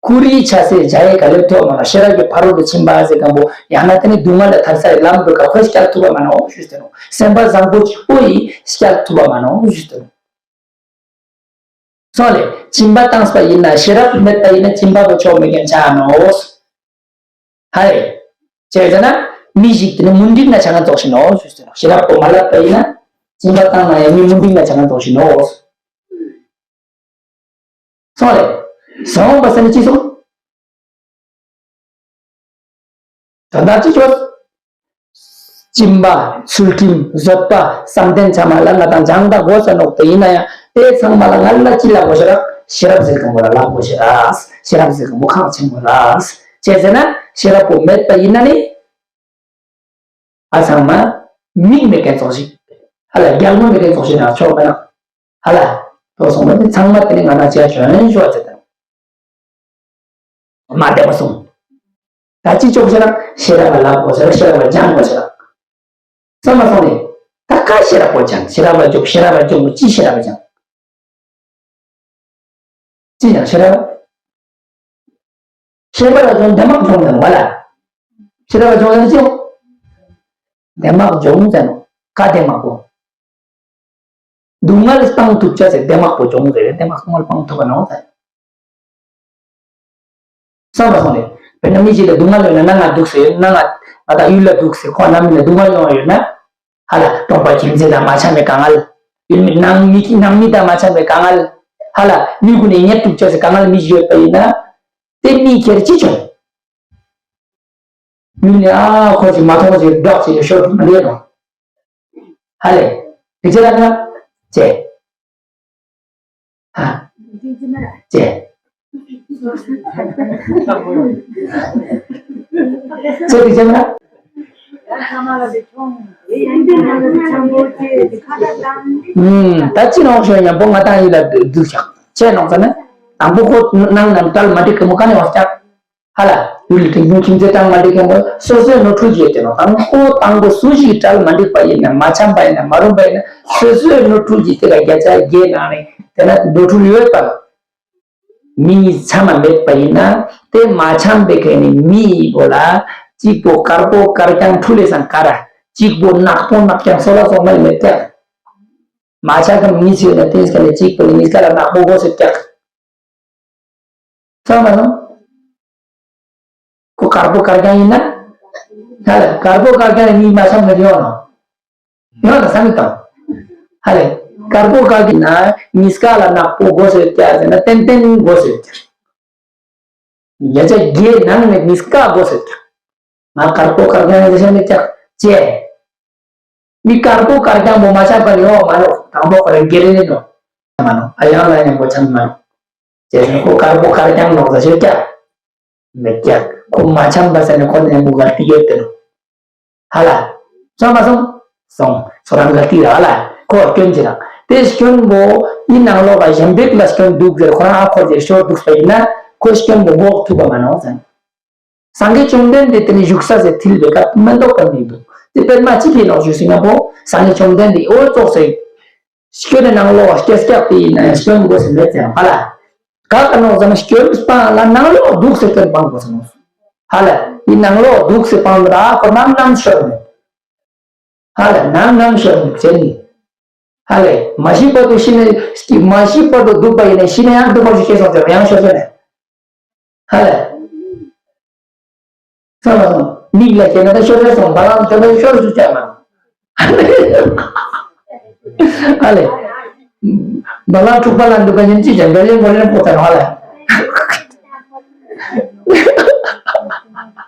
ཁུ་རིའི་ཆ་སེ་འཇའ་ཡི་ག་ལེར་ཐོབ་མ་ནོ་ཤེས་རབ་ཀྱི་ཕ་རོལ་ཏུ་ཕྱིན་པ་ཟེར་མཁན་པོ་ཡང་ན་དེ་ནི་སྡུག་བསྔལ་ལས་ཐར་ས་ཡི་ལམ་པོའི་ཀ་ཁོས་སྐྱལ་ཐུབ་པ་མ་ནོ་ཞུས་ཏེ་ནོ་སེམས་པ་བཟང་པོ་གཅིག་པོ་ཡིས་སྐྱལ་ཐུབ་པ་མ་ནོ་ཞུས་ཏེ་ནོ། སོང་ལེ་སྦྱིན་པ་བཏང་པ་ཡིན་ན་ཤེས་རབ་མེད་པ་ཡིན་ན་སྦྱིན་པ་པོ་ཆོག་མེད་མཁན་ཆགས་ནོ། ཧའི། བྱས་ཙང་ན་མི་ཞིག་དེ་ནི་མུན་དིག་ན་ཆ་ང་རྫོགས་ཤིང་ནོ་ཞུས་ཏེ་ནོ་ཤེས་རབ་པོ་མ་ལབ་པ་ཡིན་ན་སྦྱིན་པ་བཏང་ན་ཡང་མི་མུན་དིག་ན་ཆ་ང་རྫོགས་ཤིང་ནོ། སོང་ལེ། སོང་བ་ཟེར་ན་ཅི་སོང་། ད་ལྟ་ཅི་ཆོག་སྦྱིན་པ་ཚུལ་ཁྲིམས་བཟོད་པ་བསམ་གཏན་ཚང་མ་ལ་ང་དང་སྦྱང་དང་དགོས་ས་ནོག་དེ་ཡིན་ན་ཡང་དེ་ཚང་མ་ལ་ང་ལ་ཅི་ལབ་དགོས་ཤེས་རབ་ཤེས་རབ་ཟེར་མཁན་པོ་ལ་ལབ་དགོས་ཤེས་རབ་ཤེས་རབ་ཟེར་མཁན་པོ་ཁག་ཆེན་པོ་རབ་བྱས་ཟེར་ན་ཤེས་རབ་པོ་མེད་པ་ཡིན་ན་ནི། ཨ་ཚང་མ་མིག་མེད་མཁན་ཙོགས་ཤིག་ཧ་ལ་རྒྱལ་མོ་མི་དེ་ཚོགས་ཤིག་ན་ཆོག་མེད་ན། ཧ་ལ། དོ་སོང་བ་དེ་ཚང་མ་དེ་ནི་ང་ན་བྱས་བྱོན་ཤོག་ཅེས་དང་། མ་བདེ་བ་སོང་། ད་ཅི་ཆོག་ཤེས་རབ་ཤེས་རབ་ལ་ལབ་དགོས་ཤེས་རབ་ཤེས་རབ་ལ་སྦྱང་དགོས་ཤེས་རབ། བསམ་པ་སོང་ནས། ད་ཀ་ཤེས་རབ་པོ་སྦྱང་ཤེས་རབ་ལ་འཇུག་ཤེས་རབ་ལ་འཇུག་ཅི་ཤེས་རབ་ལ་སྦྱང་། ཅི་སྦྱང་ཤེས་རབ། ཤེས་པ་ལ་སྦྱོང་བདེ་མོ་སྦྱོང་ཟེར་ནོ་བ་ལ། ཤེས་རབ་ལ་སྦྱོང་ཟེར་ནོ་ཅི། བདེ་མོ་སྦྱོང་ཟེར་ནོ། ཀ་བདེ་མོ་གོ། སྡུག་བསྔལ་སྤང་ཐུབ་ཅེས་ཟེར་བདེ་མོ་པོ་སྦྱོང་ཟེར་བདེ་མོ་སྡུག་བསྔལ་སྤང་ཐུབ་པ་ནོ་ཟེར། བསམ་པ་སོང་ནས། དཔེར་ན་མི་གཅིག་ལ་སྡུག་བསྔལ་ཡོད་ན་ནང་ང་སྡུག་ཟེར་ཡོད་ན་ང་ང་དང་ཡུལ་ལ་སྡུག་ཟེར་ཁོ་རྣམ་སྨིན་ལ་སྡུག་བསྔལ་ཡོང་བ་ཡོད་ན། ཧ་ལ་གྲོང་པ་ཁྱིམ་མཚེས་དང་མ་འཆམ་པའི་དཀའ་ངལ། ཡུལ་མི་ནང་མི་ནང་མི་དང་མ་འཆམ་པའི་དཀའ་ངལ། ཧ་ལ་མི་ཀུན་ནས་ཉེ་དུ་བཅས་སུ་དཀའ་ངལ་མི་ཞིག་ཡོད་པ་ཡིན་ན། དེ་མི་ཁྱེར་ཅི་བྱུང་། ཡུལ་ནས་ཨ་ཁོ་ཅིག་མ་མཐོང་ཅིག་བདག་ཅིག་ཤོར་མ་འདྲེས་རོ། ཧ་ལས། དེ་ཅི་ལ་ང་། ཅེ། ཧ། ཅེ། ཅེ་དེ་ཅི་མ། ཨུམ། ད་ཅི་ནོག་ཤོད་ཉམ་པོ་ང་ཏང་ཡིད་ལ་འདུག་ཤག་ཅེ་ནོག་ཟེར་ན། དང་པོ་ཁོ་ནང་ནམ་ཏལ་མ་འགྲིག་གི་མོ་ཀ་ནས་བ་ཅག་ཧ་ལ། ཡུལ་དྲུག་ཡུལ་ཁྱིམ་མཚེས་གྲངས་མ་འགྲིག་མཁན་པོ་སོ་སོའི་ནོར་འཁྲུལ་གྱིས་ཡོད་དེ་ནོ། དང་པོ་དང་པོ་སུ་ཞིག་གྲལ་མ་འགྲིག་པ་ཡིན་ན་མ་འཆམ་པ་ཡིན་ན་མ་རུང་པ་ཡིན་ན་སོ་སོའི་ནོར་འཁྲུལ་གྱིས་དེ་ལ་བརྒྱ་ཆ་བརྒྱད་ནང་ནས་དེ་ན་ནོར་འཁྲུལ་ཡོད་པ། མི་གཉིས་འཆམ་མ་མེད་པ་ཡིན་ན་དེ་མ་འཆམ་པའི་གན་ནས་མི་ཡིན་པོ་ལ་གཅིག་པོ་དཀར་པོ་དཀར་རྐྱང་འཁྲུལ་ལས་སང་དཀར་ར་གཅིག་པོ་ནག་པོ་ནག་རྐྱང་སོ་ལ་སོགས་མ་ཡིན་མེད་ཀྱང་། མ་འཆམ་གམ་གཉིས་ཡོད་ན་དེ་གན་ནས་གཅིག་པོ་ནས་གཉིས་ཀ་ལ་ནག་པོ་དགོས་སུ་ཀྱག་ཚང་མ་ལ། ཁོ་དཀར་པོ་དཀར་རྐྱང་ཡིན་ན། ཧ་ལ་དཀར་པོ་དཀར་རྐྱང་ལ་གཉིས་མ་ཆགས་མི་ཡོང་ནོ། ཡོང་ན་བསམ་མི་དང་། ཧ་ལ་དཀར་པོ་དཀར་རྐྱང་ན་གཉིས་ཀ་ལ་ནག་པོ་དགོས་སོ་ཀྱག་ཟེར་ན་ཏན་ཏན་དགོས་སོ་ཀྱག་བརྒྱ་ཆ་བརྒྱད་ནང་ནས་གཉིས་ཀ་དགོས་སོ་ཀྱག་ང་དཀར་པོ་དཀར་རྐྱང་ཡིན་ཟེར་མི་ཀྱག་ཅེ། མི་དཀར་པོ་དཀར་རྐྱང་པོ་མ་ཆགས་པ་ནི་ཡོང་མ་ནོ། དང་པོ་ཁོ་རང་སྒེར་ནི་ནོ། མ་ནོ། ཨ་ཡང་ལ་ཉམ་པོ་ཆམ་མ་ནོ། ཅེས་ནི་ཁོ་དཀར་པོ་དཀར་རྐྱང་ནོག་ཟེར་ཤོད་ཀྱག་མེད་ཀྱག་ཁོ་མ་ཆམ་པ་ཟེར་ནི་ཁོ་ནས་མུ་གལ་ཏི་ཡོད་དེ་ནོ། ཧ་ལ། སོང་མ་སོང་། སོང་། སོ་རང་གལ་ཏི་ར་ཧ་ལ། ཁོ་སྐྱོན་ཅི་རང་། དེ་སྐྱོན་པོ་ཡིན་ནང་ལོག་ལ་གཞན་པའི་ལ་སྐྱོན་འདུག་ཟེར་ཁོ་རང་ཨ་ཁོ་ཟེར་ཤོར་འདུག་པ་ཡིན་ན་ཁོ་སྐྱོན་པོ་འགོག་ཐུབ་པ་མ་ནོ་ཟེར། སངས་རྒྱས་བཅོམ་ལྡན་འདས་དེ་ནི་བཞུགས་ས་ཟེར་ཐིལ་བའི་སྐབས་མི་འདོགས་པ་མི་འདུག་དེ་དཔེར་ན་ཅི་ཕི་ནོག་ཞུས་སི་ཉམ་པོ་སངས་རྒྱས་བཅོམ་ལྡན་འདས་འོ་ཙོག་ཟེར། སྐྱོན་ནི་ནང་ལོགས་སྐྱེ་སྐྱག་དེ་ཡིན་ན་ཡང་སྐྱོན་དགོས་སུ་མེད་ཙང་ཧ་ལ། ག་ག་ནོག་ཟེར་ན་སྐྱོན་སྤང་ལ་ནང་ལོགས་འདུག་སེ་སྐྱོན་སྤང་དགོས་སུ་ནོག་ཧ་ལ། ཡིན་ནང་ལོགས་འདུག་སེ་སྤང་མི་ད་ཁོ་ནམ་ནམ་ཤོར་མེད། ཧ་ལ་ནམ་ནམ་ཤོར་མེད་ཟེར་ནི། ཧ་ལས། མ་ཤི་བར་དུ་ཤི་ནས་མ་ཤི་བར་དུ་སྡུག་པ་ཡིན་ནས་ཤི་ན་ཡང་སྡུག་པ་ཞིག་སྐྱེས་སོང་ཟེར་ཡང་ཤོར་ཤོར་ནས། ཧ་ལས། ཚང་མ་སོང་མིག་ལ་སྐྱེས་ན་ད་ཤོར་ཤོར་སོང་བ་ལང་ཚོ་ད་ཤོར་ཤོར་ཅག་མ། ཧ་ལས། བ་ལང་འཁྲུག་པ་ལ་འདུག་ག་ཉིན་ཅི་ཅང་འགལ་ཡོད་མོ་ལེན་པོ་ཚ་ནོ་ཧ་ལས།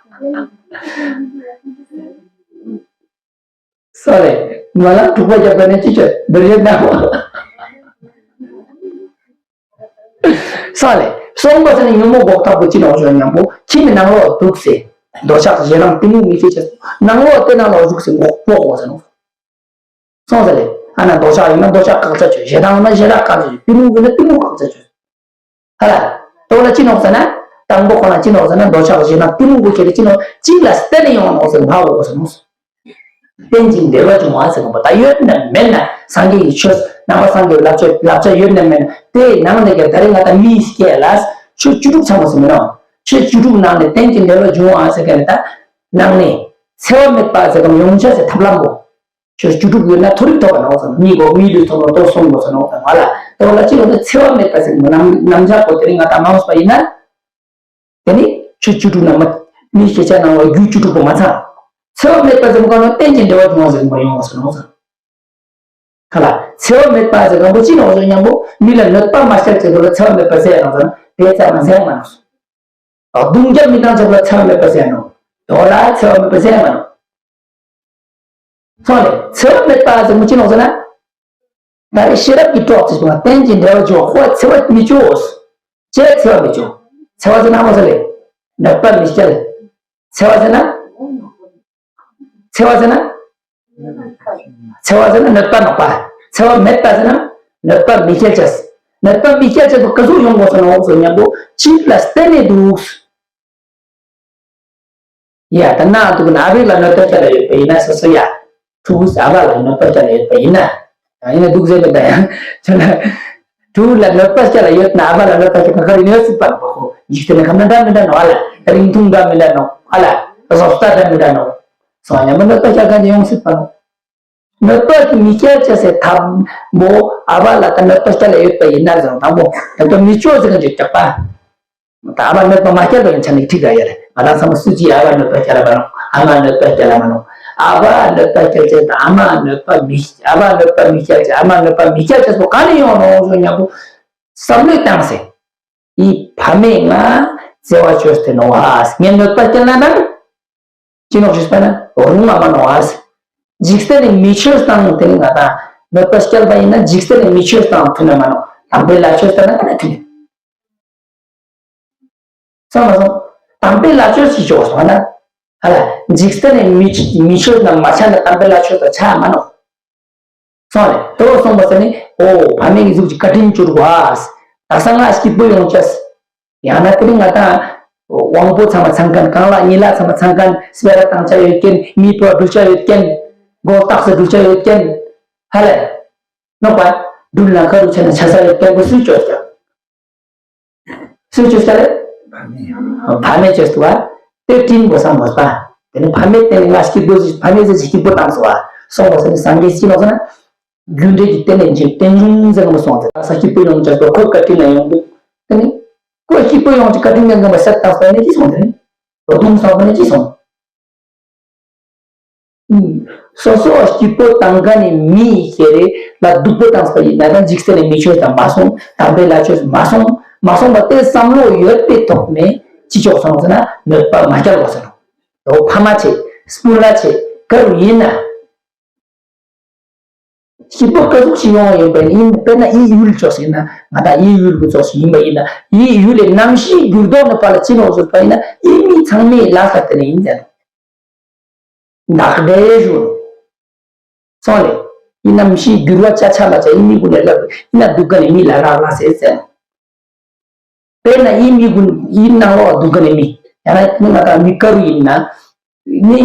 སོ་རེད། ང་ལ་དྲུག་པ་རྒྱབ་པ་ནས་ཅི་བྱེད་འདིར་ཡོད་ན། སོ་རེད། སོང་པ་ས་ནས་ཉོན་མོངས་འགོག་ཐབས་པོ་ཅི་ནོག་ཞོན་སྙམ་པོ་ཁྱིམ་གྱི་ནང་ལོགས་འདུག་སེ། འདོད་ཆགས་ཞེ་སྡང་གཏི་མུག་མི་སྐྱེ་ཆེད་ནང་ལོགས་དེ་ནང་ལོགས་འདུག་སེ་འགོག་འགོག་དགོས་ཟེར་ནོ། སོང་ཟེར་རེད། ཨ་ན་འདོད་ཆགས་ཡོད་ན་འདོད་ཆགས་བཀག་ཆ་བྱོས། ཞེ་སྡང་ཡོད་ན་ཞེ་སྡང་བཀག་ཆ་བྱོས། གཏི་མུག་ཡོད་ན་གཏི་མུག་བཀག་ཆ་བྱོས། ཧ་ལ། དོ་ལ་ཅི་ནོག་ཟེར་ན། དང་པོ་ཁོ་ན་ཅི་ནོག་ཟེར་ན་འདོད་ཆགས་ཞེ་སྡང་གཏི་མུག་གི་ཁྱེར་ཅི་ནོག་གཅིག་ལ་བརྟེན་ནས་ཡོང་ནོག་ཟེར་ང་འོ་ཟེར་ནོག་རྟེན་ཅིང་འབྲེལ་བར་འབྱུང་བ་ཟེར་གོ་ད་ཡོད་ན་མེད་ན་སངས་རྒྱས་ཀྱི་ཆོས་ནང་པ་སངས་རྒྱས་ཀྱི་བསླབ་བྱ་བསླབ་བྱ་ཡོད་ན་མེད་ན་དེའི་ནང་ལས་ཀྱང་ད་རེས་ང་ད་མིའི་སྐད་ལ་ཆོས་བཅུ་དྲུག་ཚང་མ་ཟེར་མི་ནོག་ཆོས་བཅུ་དྲུག་ནང་ནས་རྟེན་ཅིང་འབྲེལ་བར་འབྱུང་བ་ཟེར་ག་ནས་ད་ནང་ནས་འཚེ་བ་མེད་པ་ཟེར་གམ་ཡོངས་ཆ་ཟེར་ཐབས་ལམ་པོ། ཆོས་བཅུ་དྲུག་ཡོད་ན་མཐོ་རིས་ཐོབ་པ་ནང་བཟང་མི་གོ་མི་ལུས་ཐོབ་ན་ལྟོ་གསུམ་གོ་ཟེར་ནོ་དང་ང་ལ་དོ་ལ་ཅི་ཡོད་ན་འཚེ་བ་མེད་པ་ཟེར་ནམ་ནམ་ཞག་གོ་དེ་རིང་ང་དང་མང་སུ་པ་ཡིན་ན། དེ་ནི་ཆོས་བཅུ་དྲུག་ན་མ་མི་སྐད་ཆ་ནང་བ་རྒྱུད་བཅུ་དྲུག་པོ་མ་ཚང་། འཚེ་བ་མེད་པ་ཟེར་མ་ག་ནོ་རྟེན་ཅིང་འབྲེལ་བར་འབྱུང་བ་ཟེར་མ་ཡོང་བ་ཟེར་ནོ་ཟེར། ཁ་ལ་འཚེ་བ་མེད་པ་ཟེར་གང་པོ་ཅི་ནོ་ཟེར་སྙམ་པོ་མི་ལ་གནོད་པ་མ་བྱ་ཟེར་བ་ལ་འཚེ་བ་མེད་པ་ཟེར་ཡང་ཟེར་ན་དེ་ཙམ་མ་ཟེར་མ་ནོ་ཟེར། རྡུང་རྒྱབ་མི་བཏང་ཆོག་ལ་འཚེ་བ་མེད་པ་ཟེར་ནོ། དོ་ལ་འཚེ་བ་མེད་པ་ཟེར་མ་ནོ། སོང་ལེ་འཚེ་བ་མེད་པ་ཟེར་མོ་ཅི་ནོ་ཟེར་ན། ད་རེ་ཤེས་རབ་ཀྱི་གྲོགས་ཀྱི་བྱུང་བ་རྟེན་ཅིང་འབྲེལ་བར་འབྱུང་བ་ཁོ་འཚེ་བ་མི་བྱོས། ཅེས་འཚེ་བ་མི་བྱོས། འཚེ་བ་ཟེར་ན་མོ་ཟེར་ལེ། མེད་པ་མི་སྐྱེ་ལེ། འཚེ་བ་ཟེར་ན། འཚེ་བ་ཟེར་ན། འཚེ་བ་ཟེར་ན་གནོད་པ་ནོག་པ། འཚེ་བ་མེད་པ་ཟེར་ན་གནོད་པ་མི་སྐྱེལ་ཅེས། གནོད་པ་མི་སྐྱེལ་ཅེས་པོ་ག་ཟུག་ཡོང་དགོས་སོ་ནོག་ཟེར་ཉམ་པོ་གཅིག་ལ་བརྟེན་ནས་འདུག་ཡ་ད་ན་འདུག་ན་ཨ་བི་ལ་གནོད་པ་སྐྱེལ་ལ་ཡོད་པ་ཡིན་ན་སོ་སོ་ཡ། ཕྲུ་གུ་ཨ་བ་ལ་གནོད་པ་སྐྱེལ་ལ་ཡོད་པ་ཡིན་ན། ཡང་ཡིན་ན་འདུག་ཟེར་ནས་ད་ཡང་ཁྱོད་ལ། ཕྲུ་གུ་ལ་གནོད་པ་སྐྱེལ་ལ་ཡོད་ན་ཨ་བ་ལ་གནོད་པ་སྐྱེལ་ག་ག་རེ་ཡོད་སྲིད་པ་ནོ་ཁོ། འཇིག་རྟེན་ནི་ཁམས་ན་འདྲ་མི་འདྲ་ནོ་ཨ་ལ། རིང་ཐུང་འདྲ་མི་འདྲ་ནོ་ཨ་ལ། བཟོ་ལྟ་འདྲ་མི་འདྲ་ནོ། སོང་ཉམ་པོ་གནོད་པ་སྐྱེལ་མཁན་ཅིག་ཡོང་སྲིད་པ་ནོ། གནོད་པ་མི་སྐྱེལ་ཅེས་ཟེར་དང་པོ་ཨ་བ་ལ་ད་གནོད་པ་སྐྱེལ་ལ་ཡོད་པ་ཡིན་ན་ཟེར་དང་པོ་གནོད་པ་མི་སྐྱེལ་ཟེར་མཁན་ཅིག་རྒྱག་པ། ད་ཨ་བ་གནོད་པ་མ་སྐྱེལ་བ་ཡིན་ཆ་ནས་ཁྲིག་ག་ཡ་རེད། ང་རང་ཚང་མ་སུ་གཅིག་ཨ་བ་གནོད་པ་སྐྱེལ་ལ་མ་ནོ། ཨ་མ་གནོད་པ་སྐྱེལ་ལ་མ་ནོ། ཨ་བ་གནོད་པ་སྐྱེལ་ཅེས་དང་ཨ་མ་གནོད་པ་མི་ཨ་བ་གནོད་པ་མི་སྐྱེལ་ཅེས་ཨ་མ་གནོད་པ་མི་སྐྱེལ་ཅེས་པོ་ག་ནས་ཡོང་ནོ་ཟེར་ཉམ་པོ་བསམ་བློ་བཏང་ཟེར། ཨི་ཕ་མས་ང་བརྩེ་བ་བཅོས་ཏེ་ནོ་ཨ་ངས་གནོད་པ་སྐྱེལ་ན་ན། ཅི་ནོག་ཞུས་པ་ན་རུང་ང་མ་ནོ་ཨ། འཇིག་རྟེན་ནི་མི་ཆོས་དང་དེ་ནི་ང་དང་གནོད་པ་སྐྱེལ་པ་ཡིན་ན་འཇིག་རྟེན་ནི་མི་ཆོས་དང་མཐུན་ན་མ་ནོ། དམ་པའི་ལྷ་ཆོས་དང་ན་ག་ན་མཐུན་ནི། སོང་མ་སོང་། དམ་པའི་ལྷ་ཆོས་ཤིག་ཆོག་སོང་ན། ཧ་ལ། འཇིག་རྟེན་ནི་མི་མི་ཆོས་དང་མ་ཆ་ན་དམ་པའི་ལྷ་ཆོས་དང་ཆ་མ་ནོ། སོང་ལེ། དོ་སོང་བ་ཟེར་ནི་ཨོ་ཕ་མེས་ཀྱི་གཟུགས་ཀྱི་བཀའ་དྲིན་བསྐྱུར་བ། ད་ས་ང་སྐྱིད་པོ་ཡོང་ཅེས། ཡང་ན་དེ་ནི་ང་དང་དབང་པོ་ཚང་མ་ཚང་མཁན། རྐང་ལག་གཉིས་ལག་ཚང་མ་ཚང་མཁན། སྤེ་ར་བཏང་ཆ་ཡོད་མཁན། མིའི་ཕོ་བ་འགྲུལ་ཆ་ཡོད་མཁན། མགོ་སྟག་ས་འགྲུལ་ཆ་ཡོད་མཁན། ཧ་ལས། ནོག་པ། འགྲུལ་ན་ཁ་རུ་ཆ་ན་ཆ་ས་ཡོད་མཁན་པོ་སུས་བཅོས་ཀྱང་། སུས་བཅོས་ཀྱང་རེད། ཕ་མས་བཅོས་ཏུ་བ། དེ་དྲིན་པོ་བསམ་མོས་པ། དེ་ནི་ཕ་མས་བརྟེན་ནས་ང་སྐྱིད་པོ་ཕ་མས་ཟེར་སྐྱིད་པོ་བཏང་སོ་བ། སོང་བ་ཟེར་ནི་སངས་རྒྱས་སྐྱིད་ལོག་ཟེར་ན། རྒྱུ་འབྲས་ཀྱི་རྟེན་ལས་འཇིག་རྟེན་འབྱུང་ཟེར་ནོ་སོང་ཟེར། ད་ས་སྐྱིད་པོ་ཡོང་ཅག་པོ་ཁོ་བཀའ་དྲིན་ལ་ཡོང་འདུག་དེ་ནི། ཁོ་སྐྱིད་པོ་ཡོང་ཅིག་བཀའ་དྲིན་ལས་འགན་པ་སེལ་བཏང་སོང་ནི་ཅི་སོང་དེ་ནི། ལོ་དུང་སོང་ནི་ཅི་སོང་། སོ་སོ་སྐྱིད་པོ་བཏང་མཁན་ནི་མི་ཡི་ཁྱེར་རེ་ལ་སྡུག་པོ་བཏང་སོང་ཡིན་ན་ད་འཇིག་རྟེན་ནི་མི་ཆོས་དང་མ་སོང་། དམ་པའི་ལྷ་ཆོས་མ་སོང་། མ་སོང་བ་དེ་བསམ་བློ་ཡོད་པའི་ཐོག་ནས་ཅི་ཆོག་སོང་ཟེར་ན་གནོད་པ་མ་སྐྱལ་བ་ཟེར་ནོ། ལོ་ཕ་མ་ཆེ་སྤུན་ལ་ཆེ་ག་རུ་ཡིན་ན། སྐྱིད་པོ་ག་ཟུག་ཞིག་ཡོང་བ་ཡིན་པས་ཡིན། དཔེར་ན་ཨི་ཡུལ་ཅོག་ཞིག་ཡིན་ན་ང་དང་ཨི་ཡུལ་གི་ཅོག་ཞིག་ཡིན་པ་ཡིན་ན་ཨི་ཡུལ་ལས་གནམ་གཤིས་འགྱུར་ལྡོག་ནི་པ་ལ་ཅི་ནོག་ཟེར་པ་ཡིན་ན་ཨི་མི་ཚང་མའི་ལ་ས་དེ་ནས་ཡིན་ཟེར། བདག་འདྲའི་ཞུ། སོང་ལེ། ཨི་གནམ་གཤིས་འགྱུར་བ་ཅ་ཆ་མ་ཆ་ཨི་མི་ཀུན་ནས་ལབ་ཨི་ན་སྡུག་ག་ནས་མི་ལ་རག་ལ་ཟེར་ཟེར། དཔེར་ན་ཨི་མི་ཀུན་ཨི་ནང་ལོགས་སྡུག་ག་ནས་མི། ཡང་ན་ཨི་ང་དང་མི་དཀར་རུ་ཡིན་ན། ནི།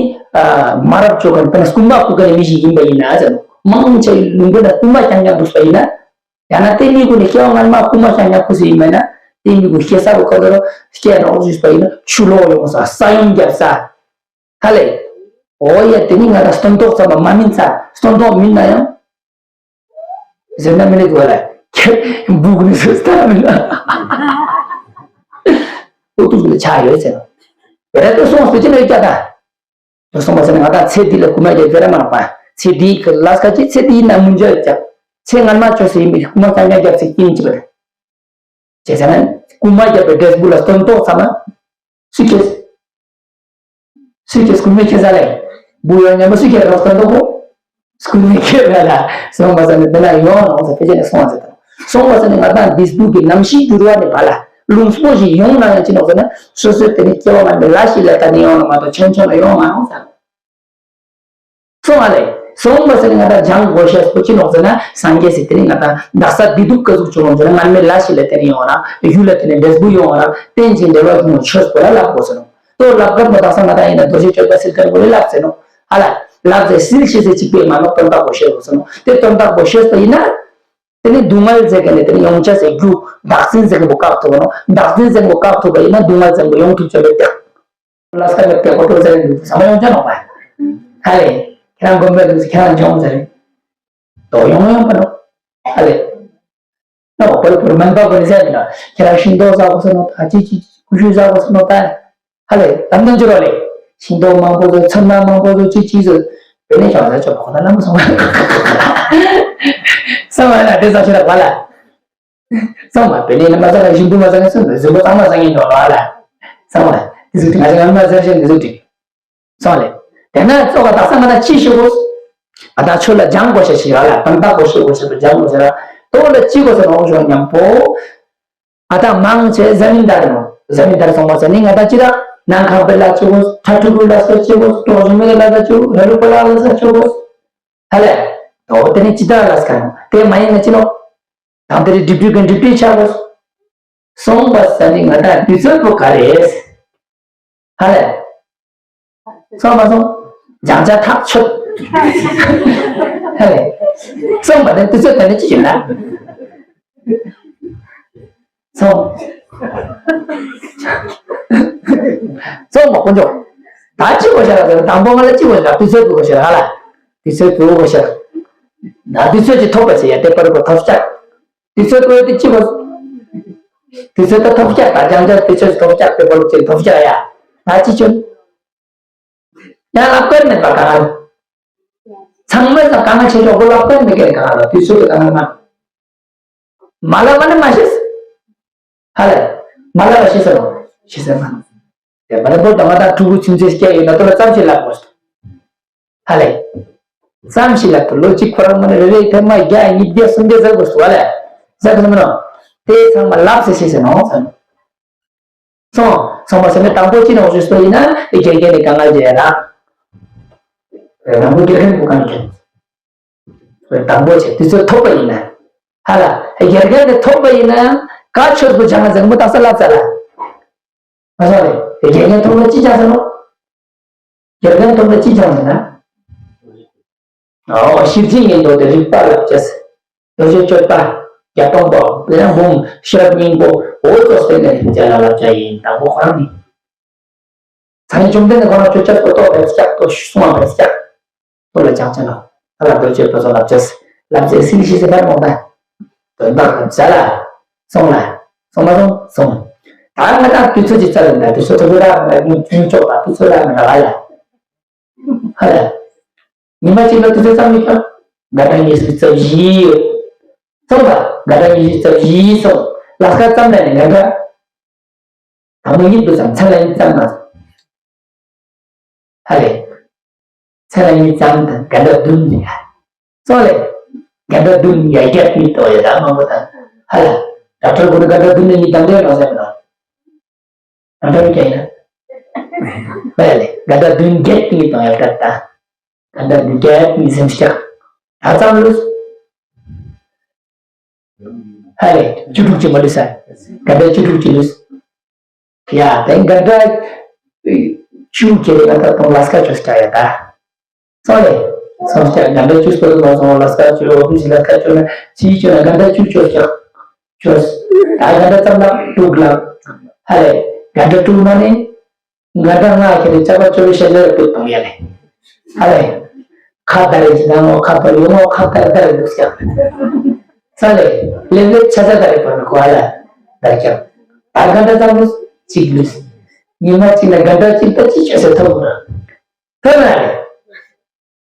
མ་རབས་ཅོ་ག་ནས་དཔེར་ན་རྐུན་མ་རྐུ་ག་ནས་མི་ཞིག་ཡིན་པ་ཡིན་ན་ཟེར། མང་ཆེ་ལུང་པ་ན་རྐུན་མ་རྐྱང་རྐྱང་འདུག་པ་ཡིན་ན། ཡང་ན་དེ་མི་ཀུན་ནས་སྐྱེ་བ་སྔ་མ་རྐུན་མ་རྐྱང་རྐྱང་ཁུ་སི་ཡིན་པ་ཡིན་ན། དེ་མི་ཀུན་སྐྱེ་ས་རུ་ཁ་ཁ་རུ་སྐྱེ་ན་འོག་ཞུས་པ་ཡིན་ན་ཆུ་ལོག་ཡོང་ས་ས་ཡོམ་བརྒྱབ་ས། ཧ་ལས། འོ་ཡ་དེ་ནི་ང་དང་སྟོན་ཐོག་ཙམ་པ་མ་མིན་ཚ་སྟོན་ཐོག་མིན་ན་ཡང་། ཟེར་ན་མི་ལེགས་དགོས་ལ། ཁྱེད་འབུག་ནི་ཟེར་ས་མིན་ན། ཨོ་ཏུ་ཟུ་ལ་ཆ་ཡོད་ཟེར། བེ་ར་ཏུ་སོང་སྤེ་ཅི་ལ་ཡོད་ཀྱ་ད། དུ་སོང་བ་ཟེར་ན་ང་དང་ཚེ་འདི་ལ་རྐུ་མ་རྒྱབ་ཟེར་ར་མ་རག་པ། ཚེ་འདི་གི་ལ་སྐ་ཅི་ཚེ་འདི་ཡིན་ན་མུན་ཇ་ཡོད་ཀྱ། ཚེ་སྔ་མ་ཆོས་སུ་ཡིན་པའི་རྐུ་མ་རྐྱང་རྐྱང་རྒྱབ་ཚེ་སྐྱིད་ཅི་བ་རེད། བྱས་ཙང་ན་རྐུན་མ་བརྒྱབ་པའི་འབྲས་བུ་ལ་སྟོན་ཐོག་ཚང་མ་སུས་ཁྱེར། སུས་ཁྱེར་རྐུན་མས་ཁྱེར་ས་ལས། བུ་ཡོད་ཉམས་པ་སུས་ཁྱེར་རོགས་སྟོན་ཐོག་གོ། རྐུན་མས་ཁྱེར་ར་ལ་སོང་བ་ཟེར་ནས་འདི་ན་ཡོང་ནོག་ཟེར་ཕལ་ཆེར་ནས་སོང་བ་ཟེར་དང་། སོང་བ་ཟེར་ནས་ང་དང་འདི་སྡུག་གི་གནམ་གཤིས་འགྱུར་བ་ནས་བ་ལ་རླུང་སྤོ་ཞིག་ཡོང་ན་ཡང་ཅི་ནོག་ཟེར་ན་སོ་སོའི་དེ་ནི་སྐྱེ་བ་མ་ནས་ལ་ཞིག་ལས་ད་ནི་ཡོང་ན་མ་གཏོགས་ཆུང་ཆུང་ལ་ཡོང་མ་ནོག་ཟེར། སོང་བ་ལས། སོང་བ་ཟེར་ནས་ང་དང་སྦྱང་དགོས་ཤེས་པོ་ཅི་ནོག་ཟེར་ན་སངས་རྒྱས་སི་དེ་ནི་ང་དང་དག་ས་བདེ་སྡུག་ག་ཟུག་བྱུང་ནོག་ཟེར་ན་སྔར་མེད་ལ་ཞིག་ལས་དེ་ནི་ཡོང་རང་ཡུལ་ལ་དེ་ནི་འབྲས་བུ་ཡོང་རང་རྟེན་ཅིང་འབྲེལ་བ་ཡོང་ཆོས་པོ་ལ་ལབ་དགོས་ཟེར་ནོག་དོ་ལབ་སྐབས་མོ་དག་ས་ང་དང་ཡིན་ན་རྡོ་རྗེ་གཅོད་པ་སིལ་དཀར་པོ་ལས་ལབ་ཟེར་ནོག་ཧ་ལ་ལབ་ཟེར་སིལ་ཤེས་ཟེར་གཅིག་པས་མ་ནོག་དོན་དག་པོ་ཤེས་དགོས་ཟེར་ནོག་དེ་དོན་དག་པོ་ཤེས་པ་ཡིན་ན། དེ་ནི་སྡུག་བསྔལ་ཟེར་མཁན་ནི་དེ་ནི་ཡོང་ཆ་ཟེར་རྒྱུ་བདག་འཛིན་ཟེར་མཁན་པོ་བཀག་ཐུབ་པ་ནོག་བདག་འཛིན་ཟེར་མཁན་པོ་བཀག་ཐུབ་པ་ཡིན་ན་སྡུག་བསྔལ་ཟེར་མཁན་པོ་ཡོང་ཐུབ་ཆ་མེད་ཀྱང་། ལ་སྐད་ལ་སྐད་ཁོ་ཏོ་ཟེར་རེ་འདུག་ཟ་མ་ཡོང་ཆ་ནོག་པ། ཧ་ལས། ཁྱེད་རང་དགོན་པའི་འདུག་ཟེར་ཁྱེད་རང་འཇོང་ཟེར་རེ། དོ་ཡོང་ཡོང་པ་ནོག་ཧ་ལས། ནོག་པ་པོ་མན་པ་པོ་ནི་ཟེར་མི་ནོག་ཁྱེད་རང་ཤིང་ཏོག་ཟ་དགོས་ས་ནོག་ད་ཅི་ཅི་ཀུ་ཤུ་ཟ་དགོས་ས་ནོག་ད། ཧ་ལས་དམ་དོན་ཅི་རོ་ལས། ཤིང་ཏོག་མང་པོ་ཚོ་ཚོད་མ་མང་པོ་ཚོ་ཅི་ཅི་ཚོ། བེ་ནས་ཀྱང་ཟ་ཆོག་པ་ཁོ་ན་ལམ་སོང་བ། སོང་བ་ན་དེ་ཟ་ཆོག་ལ་བ་ལ། སོང་བ་བེ་ནས་ནི་མ་ཟ་ག་ཞིམ་པོ་མ་ཟ་ག་སོང་བ་ཟིམ་པོ་ཚང་མ་ཟ་ངེས་འགྲོ་ལ་བ་ལ། སོང་བ་དེ་ཚོ་དེ་ང་ཚོ་ང་མ་ཟ་ཆོག་དེ་ཚོ་དེ། སོང་ལས། དེ་ན་ཙོག་ག་དག་ས་ང་ད་ཅི་ཤེས་དགོས། ཨ་ད་ཆོས་ལ་སྦྱང་དགོས་ཤེས་ཤིག་ཡོད་ལ་དམ་བཏགས་དགོས་ཤེས་དགོས་ཤེས་པ་སྦྱང་དགོས་ཤེས་ལ་ཏོ་ལ་ཅི་དགོས་ཟེར་ནོག་ཞོག་མཉམ་པོ། ཨ་ད་མང་ཆེ་ཟ་མིན་དར་ནོ། ཟ་མིན་དར་སོང་བ་ཟེར་ནི་ང་ད་ཅི་ར་ནང་ཁང་པའི་ལ་ཆོས་དགོས། ཁྲ་ཕྲུ་གུའི་ལ་ས་ཆོས་དགོས། གྲོགས་ཞུ་མི་ལ་ས་ཆོས་དགོས། ར་ལུ་པ་ལ་ལ་ས་ཆོས་དགོས། ཧ་ལས། ཨོ་དེ་ནི་ཅི་ལྟར་ལ་སྐར་ནོ། དེ་མ་ཡིན་ན་ཅི་ནོ། དང་དེ་རིང་སྒྲིབ་སྒྲིབ་ཀྱི་སྒྲིབ་སྒྲིབ་ཆགས་པ། སོང་བ་ས་ནི་ང་དང་དུས་ཚོད་པོ་ག་རེད། ཧ་ལས། སོང་མ་སོང་། སྦྱང་བྱ་ཐག་ཆོད། ཧ་ལས། སོང་བ་ནི་དུས་ཚོད་དེ་ནི་ཅི་ཡིན་ན། སོང་། སོང་མ་དཀོན་མཆོག་ད་ཅི་གོ་ཤ་ར་དང་པོ་ང་ལ་ཅི་གོ་ཤ་དུས་ཚོད་དུ་གོ་ཤ་ར་ཧ་ལ། དུས་ཚོད་དུ་གོ་ཤ། ད་དུས་ཚོད་ཀྱི་ཐོབ་པ་ཟེར་ཡ་དེ་པར་གོ་ཐོབ་ཤ། དུས་ཚོད་དུ་དེ་ཅི་གོ། དུས་ཚོད་ད་ཐོབ་ཤ་ད་ཅང་ཅང་དུས་ཚོད་ཐོབ་ཤ་དེ་པར་ཅི་ཐོབ་ཤ་ཡ། ད་ཅི་ཆོད། ཡང་ལབ་དཀོན་མེད་པ་གང་ལ། ཚང་མས་ཀྱང་དཀའ་ངལ་ཆེ་ཆོག་པོ་ལབ་དཀོན་མེད་མཁན་གང་ལ་དུས་ཚོད་ཀྱི་དཀའ་ངལ་མ། མ་ལབ་པ་ནི་མ་ཤེས། ཧ་ལས། མ་ལབ་པ་ཤེས་ཟེར་རོ། ཤེས་ཟེར་མ་ནི། དེ་མ་ལབ་པོ་དང་མ་དང་ཕྲུ་གུ་ཆུང་ཚེ་སྐྱེ་ཡོད་ན་དོ་ལ་ཙམ་ཞིག་ལབ་དགོས། ཧ་ལས། ཙམ་ཞིག་ལབ་དོ་ལོ་གཅིག་ཁོ་རང་མ་ནི་རེ་རེ་ཐེངས་མ་བརྒྱ་ཉིས་བརྒྱ་གསུམ་བརྒྱ་ཟེར་དགོས་སུ་ཧ་ལས། ཟེར་གི་མིན་ནོ། དེ་ཚང་མ་ལབ་ཟེར་ཤེས་ཟེར་ནོ། སོང་། སོང་བ་ཟེར་ནས་དང་པོ་ཅི་ནས་འོག་ཞུས་པ་ཡིན་ན་དགེ་རྒན་ནས་དཀའ་ངལ་ཅི་ཡ་རང་། དང་པོ་དགེ་རྒན་པོ་གང་ཁྱོད། དང་པོ་བྱས་དུས་ཚོད་ཐོབ་པ་ཡིན་ན། ཧ་ལ། དགེ་རྒན་དེ་ཐོབ་པ་ཡིན་ན་ཀ་ཆོད་པོ་སྦྱང་ང་ཟེར་མོ་ཏག་ས་ལབ་ས་ལ། མ་སོང་རེད། དགེ་རྒན་ཐོབ་ན་ཅི་སྦྱང་ཟེར་ནོ། དགེ་རྒན་ཐོབ་ན་ཅི་སྦྱང་ཟེར་ན། ཨོ་ཤེར་ཕྱིན་ཡིན་མདོ་དེ་རིག་པ་ལབ་བྱས། རྡོ་རྗེ་གཅོད་པ། བརྒྱད་སྟོང་པོ་དེ་ཡང་འབུམ་ཤེར་སྙིང་པོ་འོ་ཙོག་སྟེ་ནས་རིག་བྱ་ལ་ལབ་བྱ་ཡིན་དང་པོ་ཁོ་རང་ནི། ཚ་ནི་བཅོམ་ལྡན་འདས་ཁོ་རང་ཆོས་ཅག་ཏོ་ཏོ་བས་ཀྱག་ཏོ་གསུང་བ་བས་ཀྱག་ཏོ་ལ་ཅང་ཅང་ལ་ཨ་ལ་རྡོ་རྗེ་ཏོ་ཙོ་ལབ་བྱས། ལབ་བྱས་སིལ་ཤི་སི་ཕར་མོ་ད། དོན་དག་ལ་བྱ་ལ། སོང་ལ། སོང་མ་སོང་སོང་། ད་ང་དང་དུས་ཚོད་ཀྱི་རྩ་ལ་འདའ་དུས་ཚོད་ཐོ་བུ་ར་ང་ཉིན་ཆུང་ཆོག་པ་དུས་ཚོད་ལ་ང་ར་ལ། ཧ་ལ། ཉི་མ་གཅིག་ལ་དུས་ཚོད་ཙམ་མི་ཁྱོད། འགའ་གྲངས་ཉི་ཤུ་རྩ་བཞི་ཡོད། སོང་ད། འགའ་གྲངས་ཉི་ཤུ་རྩ་བཞི་སོང་། ལ་སྐར་ཙམ་ལ་ནི་འགའ་གྲངས། དང་པོ་གཉིད་པོ་ཙམ་མཚན་ལ་གཉིད་ཙམ་མ། ཧ་ལས། མཚན་ལ་གཉིད་ཙམ་དང་འགའ་གྲངས་བདུན་ཡ། སོང་ལས། འགའ་གྲངས་བདུན་ཡ་བརྒྱད་གཉིད་དོ་ཡ་ད་མང་པོ་དང་། ཧ་ལ། ད་ཁྲོད་པོ་ནི་འགའ་གྲངས་བདུན་ནི་གཉིད་དང་འདྲེས་མ་ཟེར་མི་ནོ། ད་འདྲ་བའི་སྐད་ཡིན་ན། མ་ཡ་ལེ། འགའ་གྲངས་བདུན་བརྒྱད་གཉིས་དང་ཡར་ཀར་ད། འགའ་གྲངས་བདུན་བརྒྱད་གཉིས་སེམས་སྐྱག་ད་ཙམ་ལུས། ཧ་ལེ། བཅུ་དྲུག་ཅིག་མ་ལུས་ས། འགའ་གྲངས་བཅུ་དྲུག་ཅིག་ལུས། ཡ་དེ་འགའ་གྲངས་བཅུ་བརྒྱད་ལ་ད་དང་ལ་སྐར་ཆོས་སྐྱ་ཡ་ད། སོང་ལེ། སོང་སྐྱ་འགའ་གྲངས་བཅུ་སོ་ལ་སོང་ལ་སྐར་ཆོས་ཨོ་ཕི་སི་ལ་སྐར་ཆོས་ན་ཅིའི་ཆོས་ན་འགའ་གྲངས་བཅུ་ཆོས་སྐྱ། ཆོས། ད་འགའ་གྲངས་ཙམ་ལ་དྲུག་ལ། ཧ་ལེ། འགའ་གྲངས་དྲུག་ན་ནི། འགའ་གྲངས་ལྔ་ཁྱེར་ཏེ་ལྕགས་པ་ཅོ་བའི་ཤ་ཤ་རེ་ཕུད་གཏོང་ཡ་ལེ། ཨ་ལེ། ཁ་བརྡ་རེ་ཅི་ན་ངོ་ཁ་བརྡ་ཡོང་ངོ་ཁ་བརྡ་རེ་བརྡ་རེ་འདུག་ཀྱང་། ས་ལེ། ལེབ་ལེབ་ཆ་ཆ་བརྡ་རེ་བར་ནི་གོ་ཨ་ལ། བརྡ་ཀྱང་། ད་འགའ་གྲངས་ཙམ་ལུས་གཅིག་ལུས། ཉི་མ་གཅིག་ན་འགའ་གྲངས་གཅིག་ད་ཅི་བྱེད་ཟེར་ཐོབ་ན། ཐོབ་ན་ལེ།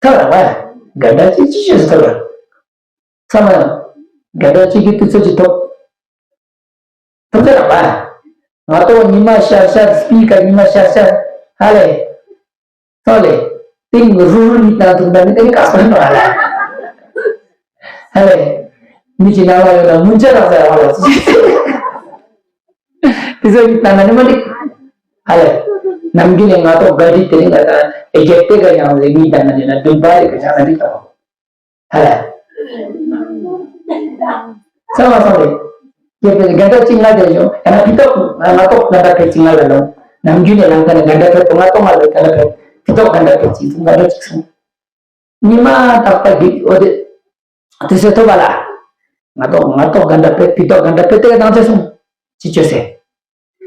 ཐོབ་ན་བ། འགའ་གྲངས་གཅིག་ཅི་བྱེད་ཟེར་ཐོབ་ན། ཚང་མ། འགའ་གྲངས་གཅིག་གི་དུས་ཚོད་ཅིག་ཐོབ། ཐུབ་ཚོད་རག་པ། ང་ཏོག་ཉི་མ་ཤར་ཤར་སྤི་ཀ་ཉི་མ་ཤར་ཤར་ཧ་ལེ། ཐོག་ལེ། ཏིང་རུ་རུ་ཉི་ཏང་ཐུང་ད་མི་ཏིང་ཀ་སོ་ནོ་ཧ་ལེ། ཧ་ལེ། མི་ཅི་ན་ལ་ཡོད་ན་མུན་ཆ་རག་ས་ཧ་ལེ། དེ་ཚོ་ཉི་ཏང་ན་ནི་མ་ཏིག་ཧ་ལེ། ནམ་རྒྱུན་ནས་ང་ཏོག་ག་དི་དེ་རིང་ང་ཏང་ཨེ་རྒྱབ་ཏེ་ཀ་ཡང་ལེ་ཉི་ཏང་ན་ནི་ན་དུན་པ་རེ་ཀ་ཆ་ན་ཏིག་ཏོ། ཧ་ལ། ཚང་མ་སོང་རེད། སྐྱེས་པའི་འགལ་ཟླ་གཅིག་ལྔ་དེ་བྱུང་ཡང་ན་ཕི་ཏོག་ང་ཏོག་འགལ་ཟླ་ཕལ་གཅིག་ལྔ་ལ་ལོང་། ནམ་རྒྱུན་ནས་ལམ་ཁ་ནས་འགལ་ཟླ་ཕལ་པོ་ང་ཏོག་ལྔ་ལ་འགལ་ཟླ་ཕལ་ཕི་ཏོག་འགལ་ཟླ་ཕལ་གཅིག་འགལ་ཟླ་གཅིག་སོང་། ཉི་མ་རྟག་པར་གྱི་འོ་དེ། དུས་ཚོད་ཐོབ་པ་ལ། ང་ཏོག་ང་ཏོག་འགལ་ཟླ་ཕལ་ཕི་ཏོག་འགལ་ཟླ་ཕལ་དེ་ག་དང་ཚེ་སོང་། ཅི་བཅོས་ཟེར།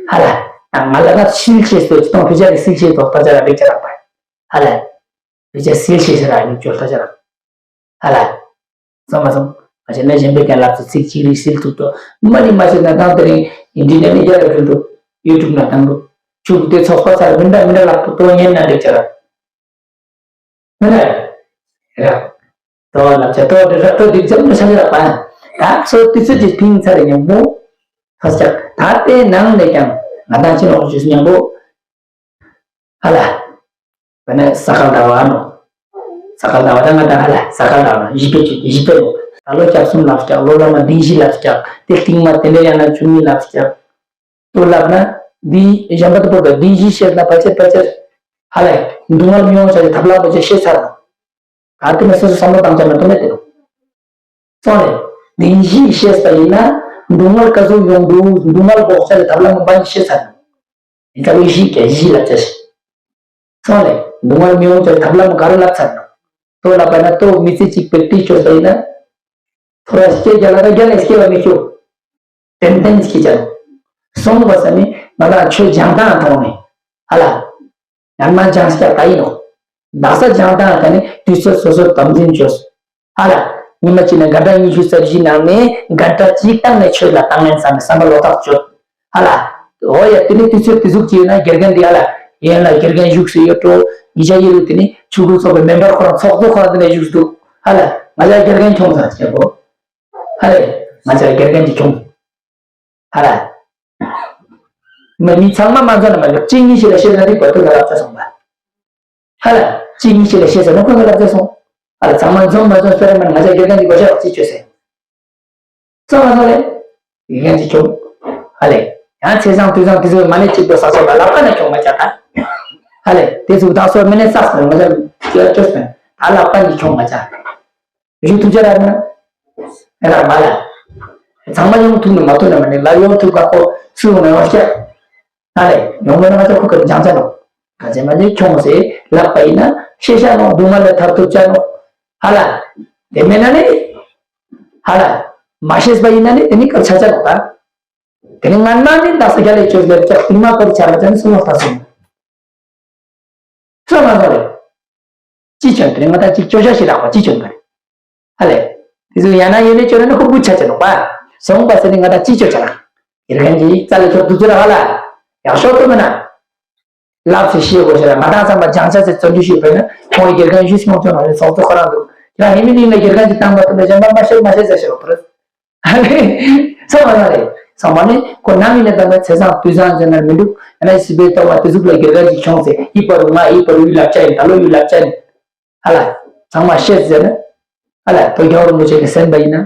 ཧ་ལ། ད་ང་ལ་ང་སིལ་ཤེས་སོ་ཅི་ཏོང་ཕི་ཅ་གི་སིལ་ཤེས་དོ་ལྟ་ཅ་ར་འགྲིག་ཅ་ར་པ། ཧ་ལ། ཕི་ཅ་སིལ་ཤེས་ཟེར་ར་ཡུག་ཅོ་ལྟ་ཅ་ར། ཧ་ལ། སོང་མ་སོང་། ང་ཆེ་ན་གཞན་པའི་རྒན་ལགས་ཚོ་ཚིག་གཅིག་རེ་སིལ་ཐུབ་ཏོ། མ་ནི་མ་ཤེས་ན་དང་དེ་རིང་ཨིན་ཊི་ནེ་ཊི་ནས་རྒྱ་ལ་ཕུལ་འདུག་ཡུ་ཊུབ་ན་དང་འདུག་ཆུ་དེ་ཚོགས་པ་ཚར་མི་འདྲ་མི་འདྲ་ལག་ཏུ་ཏོ་ཉན་ན་འགྲིག་ཅ་ར། མི་འདྲ། ར། ཏོ་ལབ་ཅ་ཏོ་འདི་ར་ཏོ་འདི་ཚོ་མི་ཤ་ལ་པ། ད་ཚོ་དུས་ཚོད་ཀྱི་ཕིང་ཚར་ཉམ་པོ། ཐོས་ཅག་ད་དེ་ནང་ནས་ཀྱང་ང་དང་ཅི་ལོག་ཞུས་ཉམ་པོ། ཧ་ལ། བ་ནི་ས་ག་ཟླ་བ་ནོ། ས་ག་ཟླ་བ་ད་ང་དང་ཧ་ལ་ས་ག་ཟླ་བ་ནོ་བཞི་པའི་ཆུ་བཞི་པའི་ལོ། ད་ལོ་སྐྱབས་གསུམ་ལབ་ཀྱག་ལོ་བླ་མ་བདེན་བཞི་ལབ་ཀྱག་དེ་རྟིང་མ་དེ་འདྲ་ཡང་ན་བཅུ་གཉིས་ལབ་ཀྱག་ཏུ་ལབ་ན་འདི་གཞན་པ་དུ་བོར་བ་བདེན་བཞི་ཤེས་ན་ཕལ་ཆེར་ཕལ་ཆེར་ཧ་ལ་སྡུག་བསྔལ་མི་ཡོང་བྱ་ཡི་ཐབས་ལམ་པོ་ཅིག་ཤེས་ཚར་ན། ད་དེ་ནས་སོ་སོ་བསམ་བློ་བཏང་ཆ་མ་གཏོགས་མེད་དེ་རུ། སོང་རེད། བདེན་བཞི་ཤེས་པ་ཡིན་ན། སྡུག་བསྔལ་ག་ཟུག་ཡོང་འདུག་སྡུག་བསྔལ་འགོག་བྱ་ལ་ཐབས་ལམ་མང་པོ་ཤེས་ཚར་ནོ། ཡིན་ད་བཞི་ག་བཞི་ལ་བྱ་ཞིག་སོང་རེད། སྡུག་བསྔལ་མི་ཡོང་བྱ་ལ་ཐབས་ལམ་ག་རེ་ལབ་ཚར་ནོ། ལྟོ་ལབ་པ་ན་ལྟོ་མི་ཚེ་གཅིག་པའི་ཏི་ཆོད་པ་ཡིན་ན། ཐོ་ར་སྐྱེ་རྒྱ་ལ་ད་རྒྱ་ལས་སྐྱེ་བ་མི་ཁྱོད། ཏན་ཏན་སྐྱེ་ཅག་སོང་བ་ས་ནི་ང་ལ་ཆོས་སྦྱང་སྟངས་མཐོང་ནས། ཧ་ལ། ཡང་ན་སྦྱང་སྐྱ་ད་ཡིན་ནོ། ད་ས་སྦྱང་སྟངས་ད་ནི་དུས་ཚོད་སོ་སོར་དམ་འཛིན་བྱོས། ཧ་ལ། ཉི་མ་གཅིག་ནས་ག་འདྲ་ཉི་ཤུ་རྩ་བཞི་ནང་ནས་ག་འདྲ་གཅིག་བཏང་ནས་ཆོས་ལ་བཏང་ངན་བསམ་ནས་བསམ་པ་ལོག་ཐག་ཆོད། ཧ་ལ། འོ་ཡ་དེ་ནི་དུས་ཚོད་དེ་ཟུག་ཅིག་ཡོད་ན་དགེ་རྒན་འདི་ཧ་ལ། ཡན་ལ་དགེ་རྒན་བཞུགས་སུ་ཡོད་འགྲོ། ཉི་ཤ་ཡི་རུ་དེ་ནི་ཆུ་ཁུ་ཚོགས་པའི་མེམ་བར་ཁོ་རང་ཚོགས་གཙོ་ཁོ་རང་དེ་ནས་བཞུགས་སུ་འདུག་ཧ་ལ། ང་ཅག་དགེ་རྒན་ཁྱོང་ཚར་བྱེད་དགོ་ཧ་ལས། ང་ཚོའི་དགེ་རྒན་གྱིས་ཁྱོང་། ཧ་ལ། མ་མི་ཚང་མ་མ་འཛོམས་ན་མ་འགྲིག་གཅིག་གཉིས་ཤིག་ལ་བཤད་ན་འགྲིག་པ་ཐུག་ལ་ལབ་ཚ་སོང་པ། ཧ་ལ། གཅིག་གཉིས་ཤིག་ལ་བཤད་ཟེར་ན་ཁོ་ཚོ་ལབ་ཚ་སོང་། ཧ་ལ་ཚང་མ་འཛོམས་མ་འཛོམས་སྤེ་ར་མ་ང་ཚོའི་དགེ་རྒན་གྱིས་གོ་ཤ་བ་གཅིག་བཅོས་ཟེར། ཚང་མ་ཚང་ལས། དགེ་རྒན་གྱིས་ཁྱོང་། ཧ་ལས། ཡང་ཚེས་བཟང་དུས་བཟང་དུས་ཚོད་མ་ནས་གཅིག་པོ་ས་ཆ་ལ་ལབ་ཀ་ནས་ཁྱོང་མ་བྱ་ད། ཧ་ལས། དེ་ཚོ་བདག་སོགས་མི་ནས་ས་སོང་ང་ཚོ་བཅོས་བཅོས་ཟེར། ད་ལབ་ཀ་ནས་ཁྱོང་མ་བྱ། ཡུ་ཐུབ་ཅེ་ར་ན། ཨེ་ར་མ་ལ། ཚང་མ་ཡོང་ཐུབ་ན་མ་ཐུབ་ན་མ་ནི་ལ་ཡོང་ཐུབ་ཁ་ཁོ་སུ་ཡོང་ན་ཡོང་ཤག་ཧ་ལས། ཡོང་མེད་ན་ང་ཚོ་ཁོ་ཁ་སྦྱང་ཚ་ནོ། ག་ཚད་མ་ནི་ཁྱོང་ཟེ་ལབ་པ་ཡིན་ན་ཤེས་ཤ་ནོ་སྡུག་བསྔལ་ལས་ཐར་ཐུབ་ཅ་ནོ། ཧ་ལ། དེ་མེད་ན་ནི། ཧ་ལ། མ་ཤེས་པ་ཡིན་ན་ནི་དེ་ནི་སྐབས་ཆ་ཆ་ནོ་ད། དེ་ནི་ང་ན་ནི་ད་ས་རྒྱ་ལས་ཆོས་ལས་ཀྱག་དེ་མ་སྐབས་ཆ་ལ་ཅན་སུ་ཡོང་ཐ་སོང་། ཚོད་མ་ཚོད་རེད། ཅི་བྱོན་དེ་ང་ད་ཅིག་ཅོ་ཤ་ཞིག་རག་པ་ཅི་བྱོན་པ་རེད། ཧ་ལས། དེ་ཚོ་ཡང་ན་ཡོད་ནས་ཅོ་ན་ནི་ཁོ་བུ་ཆ་ཆ་ནོག་པ། སོང་པ་ཟེར་ནི་ང་ད་ཅི་ཅོ་ཆ་ན། དགེ་རྒན་གྱིས་རྩ་ལས་ཁྱོད་དུ་ཚོད་ར་ཧ་ལ། ཡག་ཤོག་ཏུ་མེད་ན། ལབ་ཚེ་ཤེས་དགོས་ཤེ་ལ་ང་ད་ཚང་མ་སྦྱང་ཆ་ཚེ་བཙོན་འཇུག་ཞུས་པས་ན་ཁོང་གི་དགེ་རྒན་ཞུས་སོང་ཆོག་ནོ་རེད་ཚོགས་གཙོ་ཁོ་རང་འདུག་ཡང་ཧེ་མི་ནི་ལ་དགེ་རྒན་གྱིས་བཏང་པ་ཏུ་མེད་ཅན་པ་མ་ཤེས་མ་ཤེས་ཟེར་ཤེས་རོགས་ཏུ་རེད། ཚང་མ་ལ་རེད། ཚང་མ་ནི་ཁོ་ནམ་ཡིན་ན་དམ་པའི་ཚེ་བཟང་དུས་བཟང་ཟེར་ན་མི་འདུག་ཡང་ན་སྲིད་པའི་རྟོག་པ་དེ་ཟུག་ལ་དགེ་རྒན་གྱིས་ཁྱོངས་ཚེ་ཡིད་པ་རུ་ང་ཡིད་པ་རུ་ཡུལ་ལབ་བྱ་ཡིན་ད་ལོ་ཡུལ་ལབ་བྱ་ཡིན། ཧ་ལ། ཚང་མ་ཤེས་ཟེར་ན། ཧ་ལ་དོ་རྒྱལ་བ་རིན་པོ་ཆེ་གི་གསན་པ་ཡིན་ན།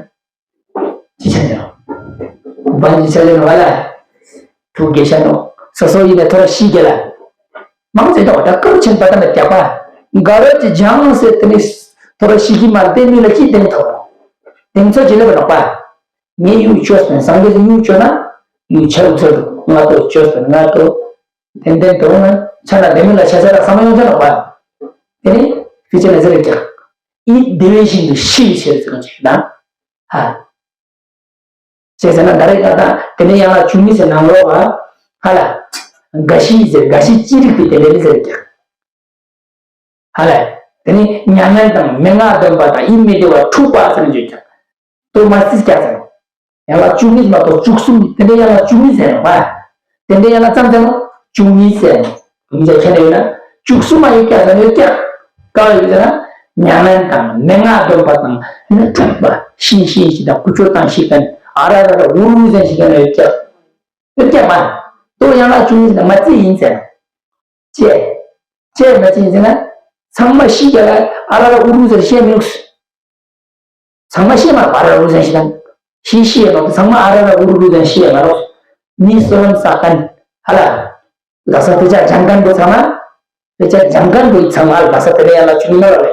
ཅི་བྱ་ཡིན་ནོ། བན་ཅི་བྱ་ཡིན་ནོ་ཧ་ལ། ཐུགས་དགྱེས་ཤ་ནོ། སོ་སོ་ཡིན་ན་ཐོ་ར་ཤི་རྒྱལ་ལ། མང་ཚེ་དོ་ད་སྐར་ཆེན་པ་ད་ན་རྒྱག་པ། འགའ་རེ་ཅི་སྦྱང་ཟེར་དེ་ནི། ཐོ་ར་ཤི་གི་མ་རེད་དེ་མི་ལ་ཅི་དེང་ཐོག་རོ། དེང་ཚོ་ཅི་ལེ་བ་ནོག་པ། ངས་ཡུག་བཅོས་པས་སངས་རྒྱས་ཀྱིས་ཡུག་བཅོས་ན། ཡུག་ཆ་ཡུག་ཚོད་དུ་ང་ཏོ་བཅོས་པས་ང་ཏོ། ཏན་ཏན་དུ་ང་ཆ་ན་བདེ་མོ་ལ་ཆ་ཆ་ལ་བསམ་ཡོང་ཆ་ལ་བ། དེ་ནི་ཕི་ཅི་ལ་ཟེར་ཀྱང་། ཨི་བདེ་བའི་ཞིང་དུ་ཤི་བའི་ཕྱིར་ཟེར་གང་ཅིག་ན། ཧ། ཅེས་ཟེར་ན་ད་རེས་ང་དང་དེ་ནས་ཡང་ལ་བཅུ་གཉིས་ཟེར་ནང་ལོགས་ལ། ཧ་ལ། རྒ་ཤི་ཟེར་རྒ་ཤི་ཅི་རིགས་པའི་དེ་འདྲ་ནི་ཟེར་ཀྱང་། ཧ་ལས། དེ་ནི་མྱ་ངན་དང་མན་ངག་འདོན་པ་དང་ཡིད་མི་བདེ་བ་འཁྲུགས་པ་ཟེར་ནས་བརྗོད་ཀྱང་། དོ་མ་སྲིད་ཀྱང་ཟེར་ནོ། ཡང་ལ་བཅུ་གཉིས་མ་གཏོགས་བཅུ་གསུམ་དེ་འདྲ་ཡང་ལ་བཅུ་གཉིས་ཟེར་ནོ་བ། དེ་འདྲ་ཡང་ལ་ཙམ་ཟེར་ནོ། བཅུ་གཉིས་ཟེར་ནོ། མི་ཚེ་ཁྱེར་ཡོད་ན་བཅུ་གསུམ་མ་ཡོད་ཀྱང་ཟེར་ཡོད་ཀྱང་། ཀ་བ་ཡོད་ཟེར་ན། མྱ་ངན་དང་མན་ངག་འདོན་པ་དང་ནི་འཁྲུགས་པ་ཤིང་ཤིང་ཞིག་དང་ཀུ་ཅོ་དང་ཞིག་གན་ཨ་ར་ར་ར་འུ་རུ་ཟེར་ཞིག་གན་ཡོད་ཀྱང་། ཡོད་ཀྱང་མ། དོ་ཡང་ལ་བཅུ་གཉིས་ཟེར་ན་མ་རྩིས་ཡིན་ཟེར་ནོ། ཅེས། ཅེས་མ་ཅི་ཡིན་ཟེར་ན། ཚང་མ་ཤི་རྒྱ་ལ་ཨ་ར་ར་ཨུ་རུ་ཟེར་བཤད་མི་འདུག་ཚང་མ་ཤི་མ་ར་ཨ་ར་ཨུ་རུ་ཟེར་ཤི་དང་། ཤི་ཤི་ཡ་མ་ཚང་མ་ཨ་ར་ར་ཨུ་རུ་ཟེར་ཤི་ཡ་མ་རོ། མི་སོ་རམ་ས་ཀན། ཧ་ལ། ལ་ས་དེ་ཅག་ལྗང་ཁན་པོ་ཚང་མ། དེ་ཅག་ལྗང་ཁན་པོ་ཡི་ཚང་མ་ལ་ས་དེ་ལ་ཡ་ལ་ཆུ་མི་ན་ར་ལེ།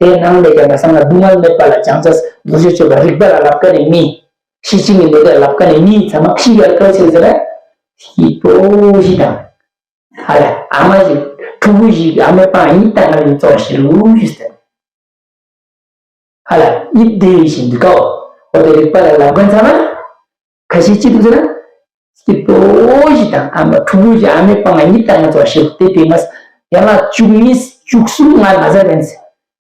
དེ་ནང་ལས་ཀྱང་ལ་ས་ང་སྡུག་བསྔལ་མེད་པ་ལ་བྱང་ཆ་རྡོ་རྗེ་གཅོད་པ་རིག་པ་ལ་ལབ་ཀ་ནས་མི། ཤི་ཅི་མི་འདོད་ལབ་ཀ་ནས་མི་ཚང་མ་ཤི་རྒྱ་ལ་ཀ་ཆེ་ཟེར་ན། ཤི་པོ་ཤི་དང་། ཧ་ལས་ཨ་མ་ཞིག་ཕྲུ་གུ་ཞིག་ཨ་མའི་པང་གཉིས་བཏང་ནས་བཙོག་ཞིག་རུ་ཞིག་ཟེར། ཧ་ལས་ཡིད་བདེ་བའི་ཞིང་དུ་དགའ་བ། འོ་དེ་རིག་པ་ལ་ལབ་མཁན་ཚང་མ། ཁ་ཤས་ཅི་འདུག་ཟེར་ན། སྐྱིད་པོ་ཞིག་དང་ཨ་མ་ཕྲུ་གུ་ཞིག་ཨ་མའི་པང་གཉིས་བཏང་ནས་བཙོག་ཞིག་དེ་དེ་མ་ཡང་ན་བཅུ་གཉིས་བཅུ་གསུམ་ང་ང་ཟེར་མེད།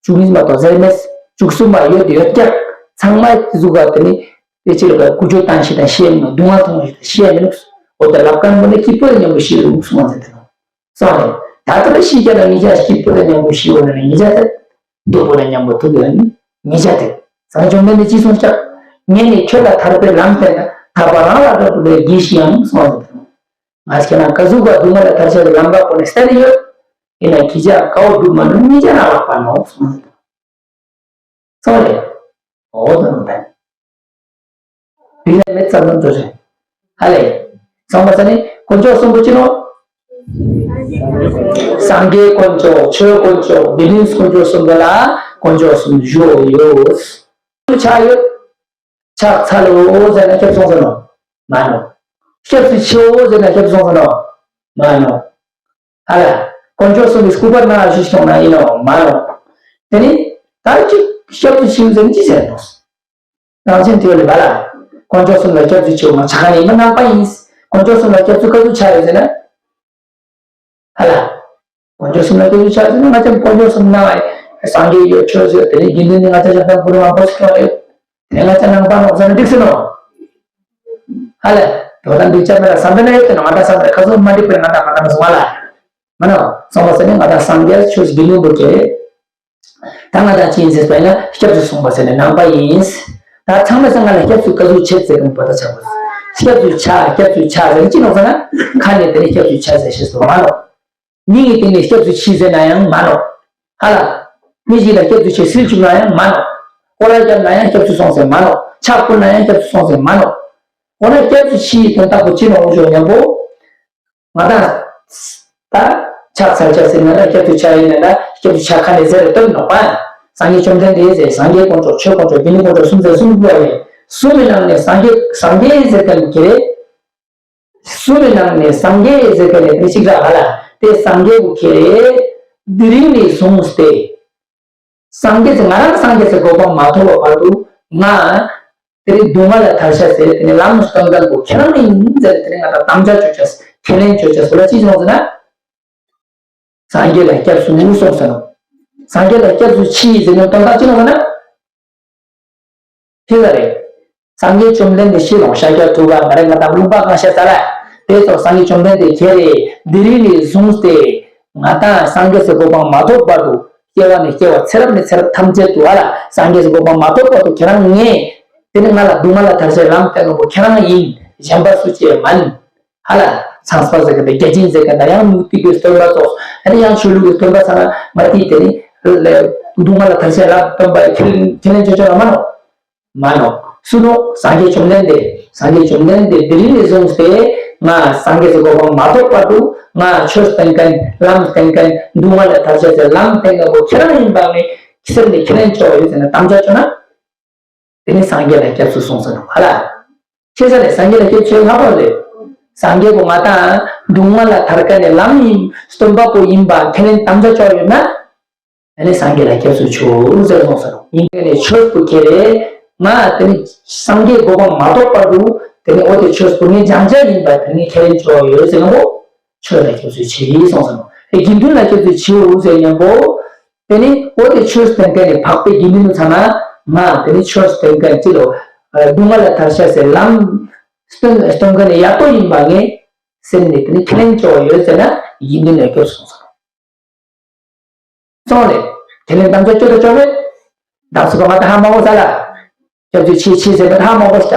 བཅུ་གཉིས་མ་གཏོགས་ཟེར་མེད། བཅུ་གསུམ་མ་ཡོད་དེ་ཡོད་ཀྱང་ཚང་མ་གཟུགས་ག་དེ་ནི། དེ་ཕྱིར་ལ་ཀུ་ཅོ་བཏང་ཞིག་དང་ཤེས་མི་འདུག་སྡུག་བསྔལ་མཐོང་ཞིག་དང་ཤེས་མི་འདུག་འོ་དེ་ལབ་མཁན་པོ་ནི་སྐྱིད་པོ་དང་མཉམ་པོ་ཤི་རུ་སོང་བ་ཟེར་དེ་ནོ། སོང་རེད། ད་ལྟ་ཤི་རྒྱ་ལ་ངེད་ཅག་སྐྱིད་པོ་དང་མཉམ་པོ་ཤི་འོ་ན་ནི་ངེད་ཅག་དེ། སྡུག་པོ་དང་མཉམ་པོ་ཐུག་ཡོད་ནི་ངེད་ཅག་དེ། བྱང་ཆུབ་མེད་ནི་ཅི་སོང་ཤག་ངས་ནི་ཁྱོད་ལ་ཐར་པའི་ལམ་བསྟན་ན་ཐར་པ་རང་ལ་རབ་ཏུ་ལས་དགེ་ཞིག་ཡང་སོང་ཟེར་དེ་ནོ། ང་ཁྱེད་རང་ཀ་ཟུག་ག་སྡུག་བསྔལ་ལ་ཐར་ཤག་གི་ལམ་པ་པོ་ནི་གསལ་ཡོད། ཡིན་ན་ཁྱེད་ཅག་ཀའོ་སྒྲུབ་མ་ནུ་ངེད་ཅག་ན་ལག་པ་ནོ་སོང་ཟེར་དེ་ནོ། སོང་རེད། འོ་དོ་ནོ་དང་། རིག་ལས་མེད་ཙམ་ལ་འགྲོ་རེད། ཧ་ལས། ཚང་མ་ས་ནི་དཀོན་མཆོག་གསུམ་པོ་ཅི་ནོ། སངས་རྒྱས་དཀོན་མཆོག་ཆོས་དཀོན་མཆོག་དགེ་འདུན་དཀོན་མཆོག་གསུམ་པོ་ལ་ དཀོན་མཆོག་གསུམ་བཞུགས་ཡོད། ཆགས་ཡོད། ཕྱག་འཚལ་ལོ་ཟེར་ན་སྐྱབས་སུ་སོང་ཟེར་ནོ། མ་ནོ། སྐྱབས་སུ་མཆིའོ་ཟེར་ན་སྐྱབས་སུ་སོང་ཟེར་ནོ། མ་ནོ། ཨ་ལ། དཀོན་མཆོག་གསུམ་གྱི་སྐུ་པར་ནང་ཞུ་ཞིག་ན་ཡིན་ནོ། མ་ནོ། དེ་ནི། ད་ཅིག་སྐྱབས་སུ་མཆིའོ་ཟེར་ན་ཅི་ཟེར་ནོ། རང་བཞིན་དེ་ལས་བ་ལ། དཀོན་མཆོག་གསུམ་ལ་སྐྱབས་སུ་མཆིའོ་ང་ཆ་ག་ནས་མི་ནང་པ་ཡིན། དཀོན་མཆོག་གསུམ་ལ་སྐྱབས་སུ་ག་ཚོད་ཆ་ཡོད་ཟེར་ན། ཧ་ལ། དཀོན་མཆོག་གསུམ་ལ་སྐྱབས་སུ་ཆ་ཟེར་ན་ང་ཚོ་དཀོན་མཆོག་གསུམ་ནང་སངས་རྒྱས་ཡོད་ཆོས་ཡོད་དེ་ནས་དགེ་འདུན་ནི་ང་ཚོ་ཞབས་ཏང་ཕུ་རུ་མང་པོ་ཞིག་ཡོད། དེ་ནས་ང་ཚོ་ནང་པ་ནོག་ཟེར་ན་འགྲིག་སྲིད་ནོ། ཧ་ལ། དོ་དམ་འགྲིག་ཆ་མེད་ལ་བསམ་པའི་ན་ཡོད་དེ་ནོ་ང་ད་བསམ་པའི་ཁ་སང་མ་འགྲིག་པའི་ང་ད་ང་ད་མ་སོང་བ་ལ། མ་ནོ། སོང་བ་ཟེར་ནས་ང་ད་སངས་རྒྱས་ཆོས་དགེ་འདུན་པོ་ཁྱེད། ད་ང་དང་ཅི་ཡིན་ཟེར་བས་ན་སྐྱབས་སུ་སོང་བ་ཟེར་ནས་ནང་པ་ཡིན། ད་ཚང་མས་ང་ལ་སྐྱབས་སུ་ག་ཟུག་ཆེད་ཟེར་གི་མི་པ་ད་ཆགས་པ། སྐྱབས་སུ་ཆ་སྐྱབས་སུ་ཆ་ཟེར་ནས་ཅི་ནོག་ཟེར་ན། ཁ་ནས་དེ་ནས་སྐྱབས་སུ་ཆ་ཟེར་ཤེས་སོ་མ་ནོག་མིང་གི་སྟེང་ནས་སྐྱབས་སུ་མཆི་ཟེར་ན་ཡང་མ་ནོག་ཧ་ལ། མི་ཞིག་ལ་སྐྱབས་སུ་མཆི་ཟིལ་བཅུག་ན་ཡང་མ་ནོག་སྐོར་ར་བརྒྱབ་ན་ཡང་སྐྱབས་སུ་སོང་ཟེར་མ་ནོག་ཕྱག་ཕུལ་ན་ཡང་སྐྱབས་སུ་སོང་ཟེར་མ་ནོག་འོ་ན་སྐྱབས་སུ་མཆི་ཡི་དོན་དག་པོ་ཅི་ནོག་འོ་ཅོག་མཉམ་པོ། ང་དང་། ད། ཕྱག་འཚལ་ཕྱག་ཟེར་ན་ལ་སྐྱབས་སུ་ཆ་ཡིན་ན་ལ་སྐྱབས་སུ་ཆ་ཁ་ནས་ཟེར་རེ་སྟོན་ནོག་པ། སངས་རྒྱས་བཅོམ་ལྡན་འདས་ཟེར་སངས་རྒྱས་དཀོན་མཆོག་ཆོས་དཀོན་མཆོག་དགེ་འདུན་དཀོན་མཆོག་གསུམ་ཟེར་གསུམ་དགོས་པ་ཡིན། གསུམ་མི་ནང་ནས་སངས་རྒྱས་སངས་རྒྱས་ཟེར་མཁན་གྱི་རེད། གསུམ་མི་ནང་ནས་སངས་རྒྱས་ཟེར་མཁན་ནས་དེ་གཅིག་ར་ཧ་ལ་དེ་སངས་རྒྱས་བུ་ཁྱེད་རེད། དེ་རིང་ནས་བཟུང་སྟེ། སངས་རྒྱས་ཀྱི་ང་རང་སངས་རྒྱས་ཀྱི་གོ་འཕང་མ་ཐོབ་པ་བར་དུ་ང་། དེ་རིང་སྡུག་བསྔལ་ལ་ཐར་ཤ་ཟེར་དེ་ནས་ལམ་སྟོན་མཁན་པོ་ཁྱེད་རང་ཡིན་ཟེར་དེ་ནས་ང་དང་དམ་བཅའ་བཅོལ་ཆས་ཁས་ལེན་བཅོལ་ཆས་སོ་ལ་ཅི་ཡོང་ཟེར་ན། སངས་རྒྱས་ལ་སྐྱབས་སུ་མཆི་སོང་ཟེར་ནོ། སངས་རྒྱས་ལ་སྐྱབས་སུ་མཆི་ཟེར་ནོ་དོན་དག་ཅི་ཡོང་ཟེར་ན། ཁྱེད་ལ་རེད། སངས་རྒྱས་བཅོམ་ལྡན་འདས་ཤི་ལོང་ཤཱཀྱ་ཐུབ་པ་མ་རེད་ང་དང་ལུང་པ་གང་བཤད་ས་ལ། དེ་ཚོ་སངས་རྒྱས་བཅོམ་ལྡན་འདས་ཁྱེད་རེད། དེ་རིང་ནས་བཟུང་སྟེ། ང་དང་སངས་རྒྱས་སུ་གོ་འཕང་མ་ཐོབ་བར་དུ་སྐྱེ་བ་ནས་སྐྱེ་བ་ཚེ་རབས་ནས་ཚེ་རབས་ཐམས་ཅད་དུ་ཨ་ལ་སངས་རྒྱས་སུ་གོ་འཕང་མ་ཐོབ་བར་དུ་ཁྱེད་རང་ངས། དེ་ནི་ང་ལ་སྡུག་བསྔལ་ལ་ཐར་ཤའི་ལམ་སྟོན་མཁན་པོ་ཁྱེད་རང་ཡིན། གཞན་པ་སུ་ཅི་མིན། ཧ་ལ། ཚངས་པ་ཟེར་མཁན་དང་བརྒྱ་བྱིན་ཟེར་མཁན་དང་ཡང་མུ་སྟེགས་པའི་སྟོན་པ་ཚོ། ཨ་ནི་ཡང་ཆོས་ལུགས་ཀྱི་སྟོན་པ་ཚང་མ་དེ་དེ་ནི། སྡུག་བསྔལ་ལ་ཐར་ཤའི་ལམ་སྟོན་པ་ཁས་ལེན་ཁས་ལེན་ཆོག་ཆོག་ལ་མ་ནོག་མ་ནོག་སུ་ནོ། སངས་རྒྱས་བཅོམ་ལྡན་འདས། སངས་རྒྱས་བཅོམ་ལྡན་འདས་དེ་རིང་ནས་བཟུང་སྟེ། ང་སངས་རྒྱས་སུ་གོ་འཕང་མ་ཐོབ་བར་དུ་ང་ཆོས་སྟོན་མཁན་ལམ་སྟོན་མཁན་སྡུག་བསྔལ་ལ་ཐར་ཤ་ཟེར་ལམ་སྟོན་མཁན་པོ་ཁྱེད་རང་ཡིན་པ་ངས་སེམས་ནས་ཁས་ལེན་ཆོག་ཡོད་ཟེར་ན་དམ་བཅའ་བཅོལ་ན། དེ་ནི་སངས་རྒྱས་ལ་སྐྱབས་སུ་སོང་ཟེར་ནོ་ཧ་ལ། ཁྱེད་ས་ནས་སངས་རྒྱས་ལ་སྐྱབས་སུ་ལྷག་པར་ལས། སངས་རྒྱས་པོ་ང་དང་སྡུག་བསྔལ་ལ་ཐར་མཁན་ནི་ལམ་ཡིན་སྟོན་པ་པོ་ཡིན་པ་ཁས་ལེན་དམ་བཅའ་བཅོལ་ཡོད་ན། དེ་ནི་སངས་རྒྱས་ལ་སྐྱབས་སུ་མཆིའོ་ཟེར་སོང་ཟེར་ནོ། ཡིན་མཁན་ནི་ཆོས་པོ་ཁྱེད་རེད། ང་དེ་ནི་སངས་རྒྱས་གོ་འཕང་མ་ཐོབ་བར་དུ་དེ་ནི་འོ་དེ་ཆོས་པོ་ངས་སྦྱང་བྱ་ཡིན་པ་དེ་ནི་ཁས་ལེན་བཅོལ་ཡོད་ཟེར་ནོ། ཆོས་ལ་སྐྱབས་སུ་མཆི་སོང་ཟེར་ནོ། དགེ་འདུན་ལ་སྐྱབས་སུ་མཆིའོ་ཟེར་མཁན་པོ། དེ་ནི་འོ་དེ་ཆོས་སྟོན་མཁན་ནི་འཕགས་པའི་དགེ་འདུན་ཚང་མ་ང་དེ་ནི་ཆོས་སྟོན་མཁན་ཅི་ལོ། སྡུག་བསྔལ་ལ་ཐར་ཤ་ཟེར་ལམ་སྟོན་སྟོན་མཁན་ནི་ཡག་པོ་ཡིན་པ་ངས་སེམས་ནས་དེ་ནི་ཁས་ལེན་བཅོལ་ཡོད་ཟེར་ན་དགེ་འདུན་ལ་སྐྱབས་སུ་སོང་ཟེར་ནོ། སོང་ལེ། ཁས་ལེན་དམ་བཅའ་བཅོལ་དང་བཅོལ་མེད། བདག་སུ་ག་མ་ད་ཧ་མ་གོ་ས་ལ། སྐྱབས་སུ་མཆི་མཆི་ཟེར་བ་ཧ་མ་གོ་ཤ།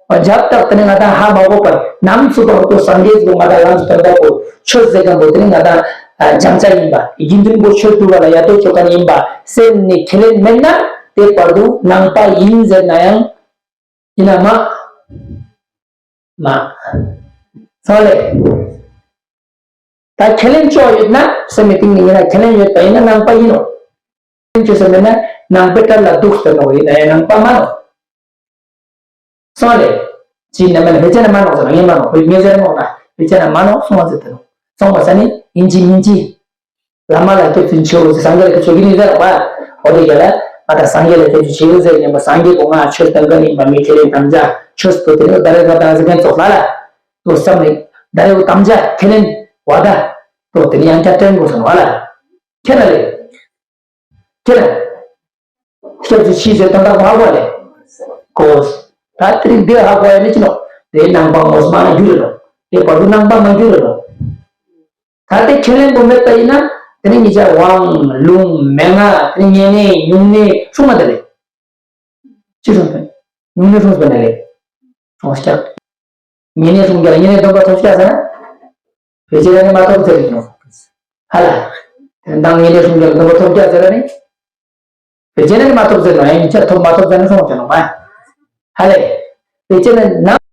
འོ་རྒྱབ་བཏགས་དེ་ནི་ང་དང་ཧ་མ་གོ་བར་ནམ་སུ་བར་དུ་སངས་རྒྱས་སུ་ང་དང་ལམ་སྟོན་པ་པོ་ཆོས་ཟེར་མཁན་པོ་དེ་ནི་ང་དང་སྦྱང་བྱ་ཡིན་པ་དགེ་འདུན་པོ་ཆོས་སྒྲུབ་པ་ལ་ཡ་ཏོ་ཆོ་མཁན་ཡིན་པ་སེམས་ནས་ཁས་ལེན་མེད་ན་དེ་བར་དུ་ནང་པ་ཡིན་ཟེར་ན་ཡང་ཡིན་ན་མ། མ། སོང་ལེ། ད་ཁས་ལེན་བཅོལ་ཡོད་ན་སེམས་ནས་གཏིང་ནས་ཡིན་ན་ཁས་ལེན་ཡོད་པ་ཡིན་ན་ནང་པ་ཡིན་ནོ། ཁས་ལེན་བཅོལ་ས་མེད་ན་ནང་པའི་གྲལ་ལ་འདུག་ཟེར་ནོ་ཡིན་ན་ཡང་ནང་པ་མ་ནོ། སོང་ལེ། ཅི་ནས་མ་ནོ་བེ་ཅ་ན་མ་ནོ་ཟེར་ནོ་ངས་མ་ནོ་བེ་ངས་ཟེར་ནོ་ན་བེ་ཅ་ན་མ་ནོ་སོང་བ་ཟེར་ཏེ་ནོ། སོང་བ་ས་ནི་ཡིན་གཅིག་མིན་གཅིག་བླ་མ་ལ་སྐྱབས་སུ་མཆིའོ་ཟེར་སངས་རྒྱས་ལ་སྐྱབས་སུ་མཆིའོ་ཟེར་བ། འོ་དེ་ག་ལ་ང་དང་སངས་རྒྱས་ལ་སྐྱབས་སུ་མཆིའོ་ཟེར་ཉན་པ་སངས་རྒྱས་པོ་ང་ཆོས་སྟོན་མཁན་ཡིན་པ་ངས་ཁས་ལེན་དམ་བཅའ་ཆོས་པོ་དེ་ནི་ད་རེས་ང་དང་ཟེར་མཁན་ཚོགས་ལ་ལ། དུ་བསམ་ནས་ད་རེས་དམ་བཅའ་ཁས་ལེན་བ་ད། དུ་དེ་ནི་ཡང་བསྐྱར་དྲན་དགོས་སོང་བ་ལ། ཁྱེད་ལ་ལས། ཁྱེད་ལ། སྐྱབས་སུ་མཆི་ཟེར་དོན་དག་ཧ་གོ་ལེ། གོ། ད་དེ་རིང་འདི་ཧ་གོ་ཡ་ནི་ཅི་ནོ། དེ་ནང་པ་ངོ་མ་འགྱུར་རེད་ལོ། དེ་བར་དུ་ནང་པ་མ་འགྱུར་རེད་ལོ། ད་དེ་ཁས་ལེན་པོ་མེད་པ་ཡིན་ན་དེ་ནི་ཉིད་ཅག་དབང་ལུང་མན་ངག་དེ་ནི་བསྙེན་གནས་སྨྱུང་གནས་སྲུང་མ་དེ་ལས། ཅི་སྲུང་དེ། སྨྱུང་གནས་སྲུང་དེ་ལས། སྲུང་སྐྱབས། བསྙེན་གནས་སྲུང་རྒྱ་ལ་བསྙེན་གནས་སྡོམ་པ་ཐོབ་སྐྱབས་ཟེར་ན། བེད་སྤྱད་ནི་མ་ཐོབ་ཟེར་གྱི་ནོ། ཧ་ལ། དེ་དང་བསྙེན་གནས་སྲུང་རྒྱ་ལ་སྡོམ་པ་ཐོབ་སྐྱབས་ཟེར་ནི། བེད་སྤྱད་ནི་མ་ཐོབ་ཟེར་ནོ་ཡང་ཉིད་ཆ་ཐོབ་མ་ཐོབ་ཟེར་ནི་སྲུང་བྱ་ནོ་མ། ཧ་ལས། བེད་སྤྱད་ནི་ནམ།